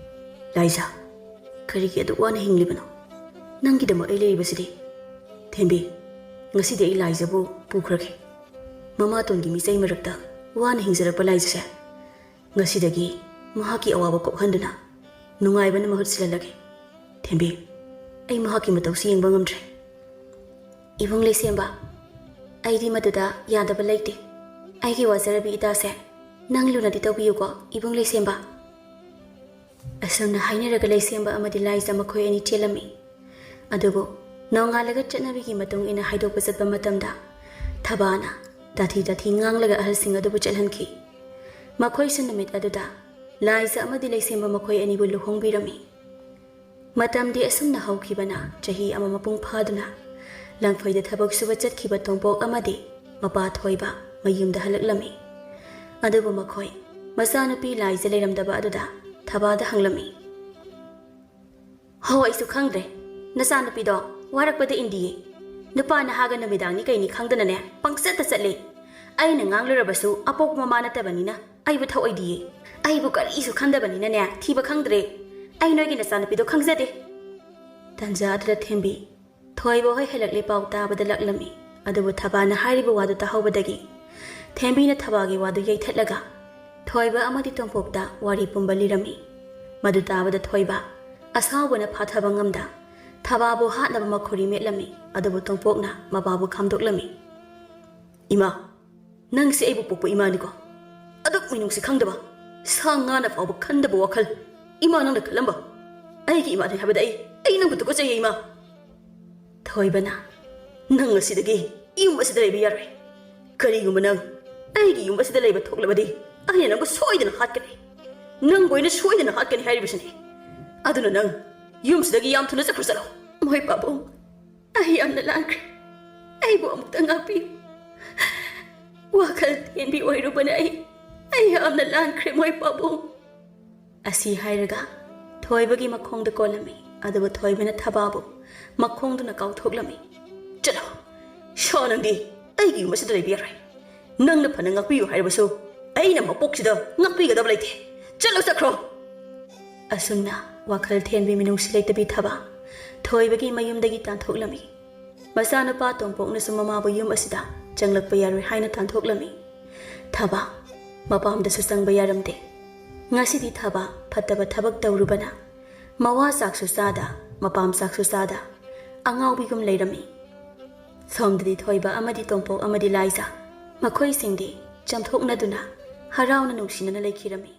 "ꯂꯥꯏꯖ, ꯀꯔꯤꯒꯤ ꯑꯗꯨꯛ ꯋꯥꯅ ꯍꯤꯡꯂꯤꯕꯅꯣ? ꯅꯪꯒꯤꯗꯃꯛ ꯑꯩ ꯂꯩꯔꯤꯕꯁꯤꯗꯤ꯫ ꯊꯦꯝꯕꯤ, ꯉꯁꯤꯗꯤ ꯑꯩ ꯂꯥꯏꯖꯕꯨ ꯄꯨꯈ꯭ꯔꯒꯦ꯫ ꯃꯃꯥꯇꯣꯟꯒꯤ ꯃꯤꯆꯩ ꯃꯔꯛꯇ ꯋꯥꯅ ꯍꯤꯡꯖꯔꯛꯄ ꯂꯥꯏꯖꯁꯦ ꯉꯁꯤꯗꯒꯤ ꯃꯍꯥꯛꯀꯤ ꯑꯋꯥꯕ ꯀꯣꯛꯍꯟꯗꯨꯅ ꯅꯨꯡꯉꯥꯏꯕꯅ ꯃꯍꯨꯠ ꯁꯤꯜꯍꯜꯂꯒꯦ꯫ ꯊꯦꯝꯕꯤ, ꯑꯩ ꯃꯍꯥꯛꯀꯤ ꯃꯇꯧꯁꯤ ꯌꯦꯡꯕ ꯉꯝꯗ꯭ꯔꯦ꯫" "ꯏꯕꯨꯡ ꯂꯩꯁꯦꯝꯕ, ꯑꯩꯗꯤ ꯃꯗꯨꯗ ꯌꯥꯗꯕ ꯂꯩꯇꯦ꯫ ꯑꯩꯒꯤ ꯋꯥꯖꯔꯕꯤ ꯏꯇꯥꯁꯦ ꯅꯪ ꯂꯨꯅꯗꯤ ꯇꯧꯕꯤꯌꯨꯀꯣ, ꯏꯕꯨꯡ ꯂꯩꯁꯦꯝꯕ꯫" ꯑꯁꯨꯝꯅ ꯍꯥꯏꯅꯔꯒ ꯂꯩꯁꯦꯝꯕ ꯑꯃꯗꯤ ꯂꯥꯏꯖ ꯃꯈꯣꯏ ꯑꯅꯤ ꯆꯦꯜꯂꯝꯃꯤ꯫ ꯑꯗꯨꯕꯨ ꯅꯣꯡꯉꯥꯜꯂꯒ ꯆꯠꯅꯕꯤꯒꯤ ꯃꯇꯨꯡ ꯏꯟꯅ ꯍꯥꯏꯗꯣꯛꯄ ꯆꯠꯄ ꯃꯇꯝꯗ ꯊꯕꯥꯅ ꯇꯥꯊꯤ ꯇꯥꯊꯤ ꯉꯥꯡꯂꯒ ꯑꯍꯜꯁꯤꯡ ꯑꯗꯨꯕꯨ ꯆꯠꯍꯟꯈꯤ꯫ ꯃꯈꯣꯏꯁꯨ ꯅꯨꯃꯤꯠ ꯑꯗꯨꯗ ꯂꯥꯏꯖ ꯑꯃꯗꯤ ꯂꯩꯁꯦꯝꯕ ꯃꯈꯣꯏ ꯑꯅꯤꯕꯨ ꯂꯨꯍꯣꯡꯕꯤꯔꯝꯃꯤ꯫ ꯃꯇꯝꯗꯤ ꯑꯁꯨꯝꯅ ꯍꯧꯈꯤꯕꯅ ꯆꯍꯤ ꯑꯃ ꯃꯄꯨꯡ ꯐꯥꯗꯨꯅ ꯂꯪꯐꯩꯗ ꯊꯕꯛ ꯁꯨꯕ ꯆꯠꯈꯤꯕ ꯇꯣꯝꯄꯣꯛ ꯑꯃꯗꯤ ꯃꯄꯥ ꯊꯣꯏꯕ ꯃꯌꯨꯝꯗ ꯍꯜꯂꯛꯂꯝꯃꯤ꯫ ꯑꯗꯨꯕꯨ ꯃꯈꯣꯏ ꯃꯆꯥꯅꯨꯄꯤ ꯂꯥꯏꯖ ꯂꯩꯔꯝꯗꯕ ꯑꯗꯨꯗ ꯊꯕꯥꯗ ꯍꯪꯂꯝꯃꯤ꯫ "ꯍꯣ, ꯑꯩꯁꯨ ꯈꯪꯗ꯭ꯔꯦ꯫ ꯅꯆꯥꯅꯨꯄꯤꯗꯣ ꯋꯥꯔꯛꯄꯗ ꯏꯟꯗꯤꯌꯦ꯫ ꯅꯨꯄꯥ ꯅꯍꯥꯒ ꯅꯨꯃꯤꯗꯥꯡꯅꯤ ꯀꯩꯅꯤ ꯈꯪꯗꯅꯅꯦ ꯄꯪꯆꯠꯇ ꯆꯠꯂꯦ꯫ ꯑꯩꯅ ꯉꯥꯡꯂꯨꯔꯕꯁꯨ ꯑꯄꯣꯛꯄ ꯃꯃꯥ ꯅꯠꯇꯕꯅꯤꯅ ꯑꯩꯕꯨ ꯊꯧꯑꯣꯏꯗꯤꯌꯦ꯫ ꯑꯩꯕꯨ ꯀꯔꯤꯁꯨ ꯈꯟꯗꯕꯅꯤꯅꯅꯦ ꯊꯤꯕ ꯈꯪꯗ꯭ꯔꯦ꯫ ꯑꯩ ꯅꯣꯏꯒꯤ ꯅꯆꯥꯅꯨꯄꯤꯗꯣ ꯈꯪꯖꯗꯦ꯫" ꯇꯟꯖꯥ ꯑꯗꯨꯗ ꯊꯦꯝꯕꯤ ꯊꯣꯏꯕ ꯍꯣꯏ ꯍꯜꯂꯛꯂꯦ ꯄꯥꯎ ꯇꯥꯕꯗ ꯂꯥꯛꯂꯝꯃꯤ꯫ ꯑꯗꯨꯕꯨ ꯊꯕꯥꯅ ꯍꯥꯏꯔꯤꯕ ꯋꯥꯗꯨ ꯇꯥꯍꯧꯕꯗꯒꯤ ꯊꯦꯝꯕꯤꯅ ꯊꯕꯥꯒꯤ ꯋꯥꯗꯨ ꯌꯩꯊꯠꯂꯒ ꯊꯣꯏꯕ ꯑꯃꯗꯤ ꯇꯣꯝꯄꯣꯛꯇ ꯋꯥꯔꯤ ꯄꯨꯝꯕ ꯂꯤꯔꯝꯃꯤ꯫ ꯃꯗꯨ ꯇꯥꯕꯗ ꯊꯣꯏꯕ ꯑꯁꯥꯎꯕꯅ ꯐꯥꯊꯕ ꯉꯝꯗ ꯊꯕꯥꯕꯨ ꯍꯥꯠꯅꯕ ꯃꯈꯨꯔꯤ ꯃꯦꯠꯂꯝꯃꯤ꯫ ꯑꯗꯨꯕꯨ ꯇꯣꯝꯄꯣꯛꯅ ꯃꯄꯥꯕꯨ ꯈꯥꯝꯗꯣꯛꯂꯝꯃꯤ꯫ "ꯏꯃꯥ, ꯅꯪꯁꯦ ꯑꯩꯕꯨ ꯄꯣꯛꯄ ꯏꯃꯥꯅꯤꯀꯣ? ꯑꯗꯨꯛ ꯃꯤꯅꯨꯡꯁꯤ ꯈꯪꯗꯕ, ꯁꯥ ꯉꯥꯅ ꯐꯥꯎꯕ ꯈꯟꯗꯕ ꯋꯥꯈꯜ ꯏꯃꯥ ꯅꯪꯅ ꯈꯜꯂꯝꯕ? ꯑꯩꯒꯤ ꯏꯃꯥꯅꯤ ꯍꯥꯏꯕꯗ ꯑꯩ, ꯑꯩ ꯅꯪꯕꯨ ꯇꯨꯀꯠꯆꯩꯌꯦ ꯏꯃꯥ꯫" ꯊꯣꯏꯕꯅ, "ꯅꯪ ꯉꯁꯤꯗꯒꯤ ꯌꯨꯝ ꯑꯁꯤꯗ ꯂꯩꯕ ꯌꯥꯔꯣꯏ꯫ ꯀꯔꯤꯒꯨꯝꯕ ꯅꯪ ꯑꯩꯒꯤ ꯌꯨꯝ ꯑꯁꯤꯗ ꯂꯩꯕ ꯊꯣꯛꯂꯕꯗꯤ ꯑꯩꯅ ꯅꯪꯕꯨ ꯁꯣꯏꯗꯅ ꯍꯥꯠꯀꯅꯤ꯫ ꯅꯪꯕꯨ ꯑꯩꯅ ꯁꯣꯏꯗꯅ ꯍꯥꯠꯀꯅꯤ ꯍꯥꯏꯔꯤꯕꯁꯤꯅꯤ꯫ ꯑꯗꯨꯅ ꯅꯪ ꯌꯨꯝꯁꯤꯗꯒꯤ ꯌꯥꯝ ꯊꯨꯅ ꯆꯠꯈ꯭ꯔꯣ ꯆꯠꯂꯣ꯫ ꯃꯣꯏ ꯄꯥꯕꯨꯡ, ꯑꯩ ꯌꯥꯝꯅ ꯂꯥꯟꯈ꯭ꯔꯦ꯫ ꯑꯩꯕꯨ ꯑꯃꯨꯛꯇ ꯉꯥꯛꯄꯤꯌꯨ꯫ ꯋꯥꯈꯜ ꯇꯦꯟꯕꯤ ꯑꯣꯏꯔꯨꯕꯅ ꯑꯩ, ꯑꯩ ꯌꯥꯝꯅ ꯂꯥꯟꯈ꯭ꯔꯦ ꯃꯣꯏ ꯄꯥꯕꯨꯡ꯫ ꯑꯁꯤ ꯍꯥꯏꯔꯒ ꯊꯣꯏꯕꯒꯤ ꯃꯈꯣꯡꯗ ꯀꯣꯜꯂꯝꯃꯤ꯫ ꯑꯗꯨꯕꯨ ꯊꯣꯏꯕꯅ ꯊꯕꯥꯕꯨ ꯃꯈꯣꯡꯗꯨꯅ ꯀꯥꯎꯊꯣꯛꯂꯝꯃꯤ꯫ "ꯆꯠꯂꯣ, ꯁꯣ ꯅꯪꯗꯤ ꯑꯩꯒꯤ ꯌꯨꯝ ꯑꯁꯤꯗ ꯂꯩꯕ ꯌꯥꯔꯣꯏ꯫ ꯅꯪꯅ ꯐꯅ ꯉꯥꯛꯄꯤꯌꯨ ꯍꯥꯏꯔꯕꯁꯨ ꯑꯩꯅ ꯃꯄꯣꯛꯁꯤꯗ ꯉꯥꯛꯄꯤꯒꯗꯕ ꯂꯩꯇꯦ꯫ ꯆꯠꯂꯣ ꯆꯠꯈ꯭ꯔꯣ!" ꯑꯁꯨꯝꯅ ꯋꯥꯈꯜ ꯊꯦꯟꯕꯤ ꯃꯤꯅꯨꯡꯁꯤ ꯂꯩꯇꯕꯤ ꯊꯕꯥ ꯊꯣꯏꯕꯒꯤ ꯃꯌꯨꯝꯗꯒꯤ ꯇꯥꯟꯊꯣꯛꯂꯝꯃꯤ꯫ ꯃꯆꯥꯅꯨꯄꯥ ꯇꯣꯝꯄꯣꯛꯅꯁꯨ ꯃꯃꯥꯕꯨ ꯌꯨꯝ ꯑꯁꯤꯗ ꯆꯪꯂꯛꯄ ꯌꯥꯔꯣꯏ ꯍꯥꯏꯅ ꯇꯥꯟꯊꯣꯛꯂꯝꯃꯤ꯫ ꯊꯕꯥ ꯃꯄꯥꯝꯗꯁꯨ ꯆꯪꯕ ꯌꯥꯔꯝꯗꯦ꯫ ꯉꯁꯤꯗꯤ ꯊꯕꯥ ꯐꯠꯇꯕ ꯊꯕꯛ ꯇꯧꯔꯨꯕꯅ ꯃꯋꯥ ꯆꯥꯛꯁꯨ ꯆꯥꯗ, ꯃꯄꯥꯝ ꯆꯥꯛꯁꯨ ꯆꯥꯗ ꯑꯉꯥꯎꯕꯤꯒꯨꯝ ꯂꯩꯔꯝꯃꯤ꯫ ꯁꯣꯝꯗꯗꯤ ꯊꯣꯏꯕ ꯑꯃꯗꯤ ꯇꯣꯝꯄꯣꯛ ꯑꯃꯗꯤ ꯂꯥꯏꯖꯥ, ꯃꯈꯣꯏꯁꯤꯡꯗꯤ ꯆꯝꯊꯣꯛꯅꯗꯨꯅ ꯍꯔꯥꯎꯅ ꯅꯨꯡꯁꯤꯅꯅ ꯂꯩꯈꯤꯔꯝꯃꯤ꯫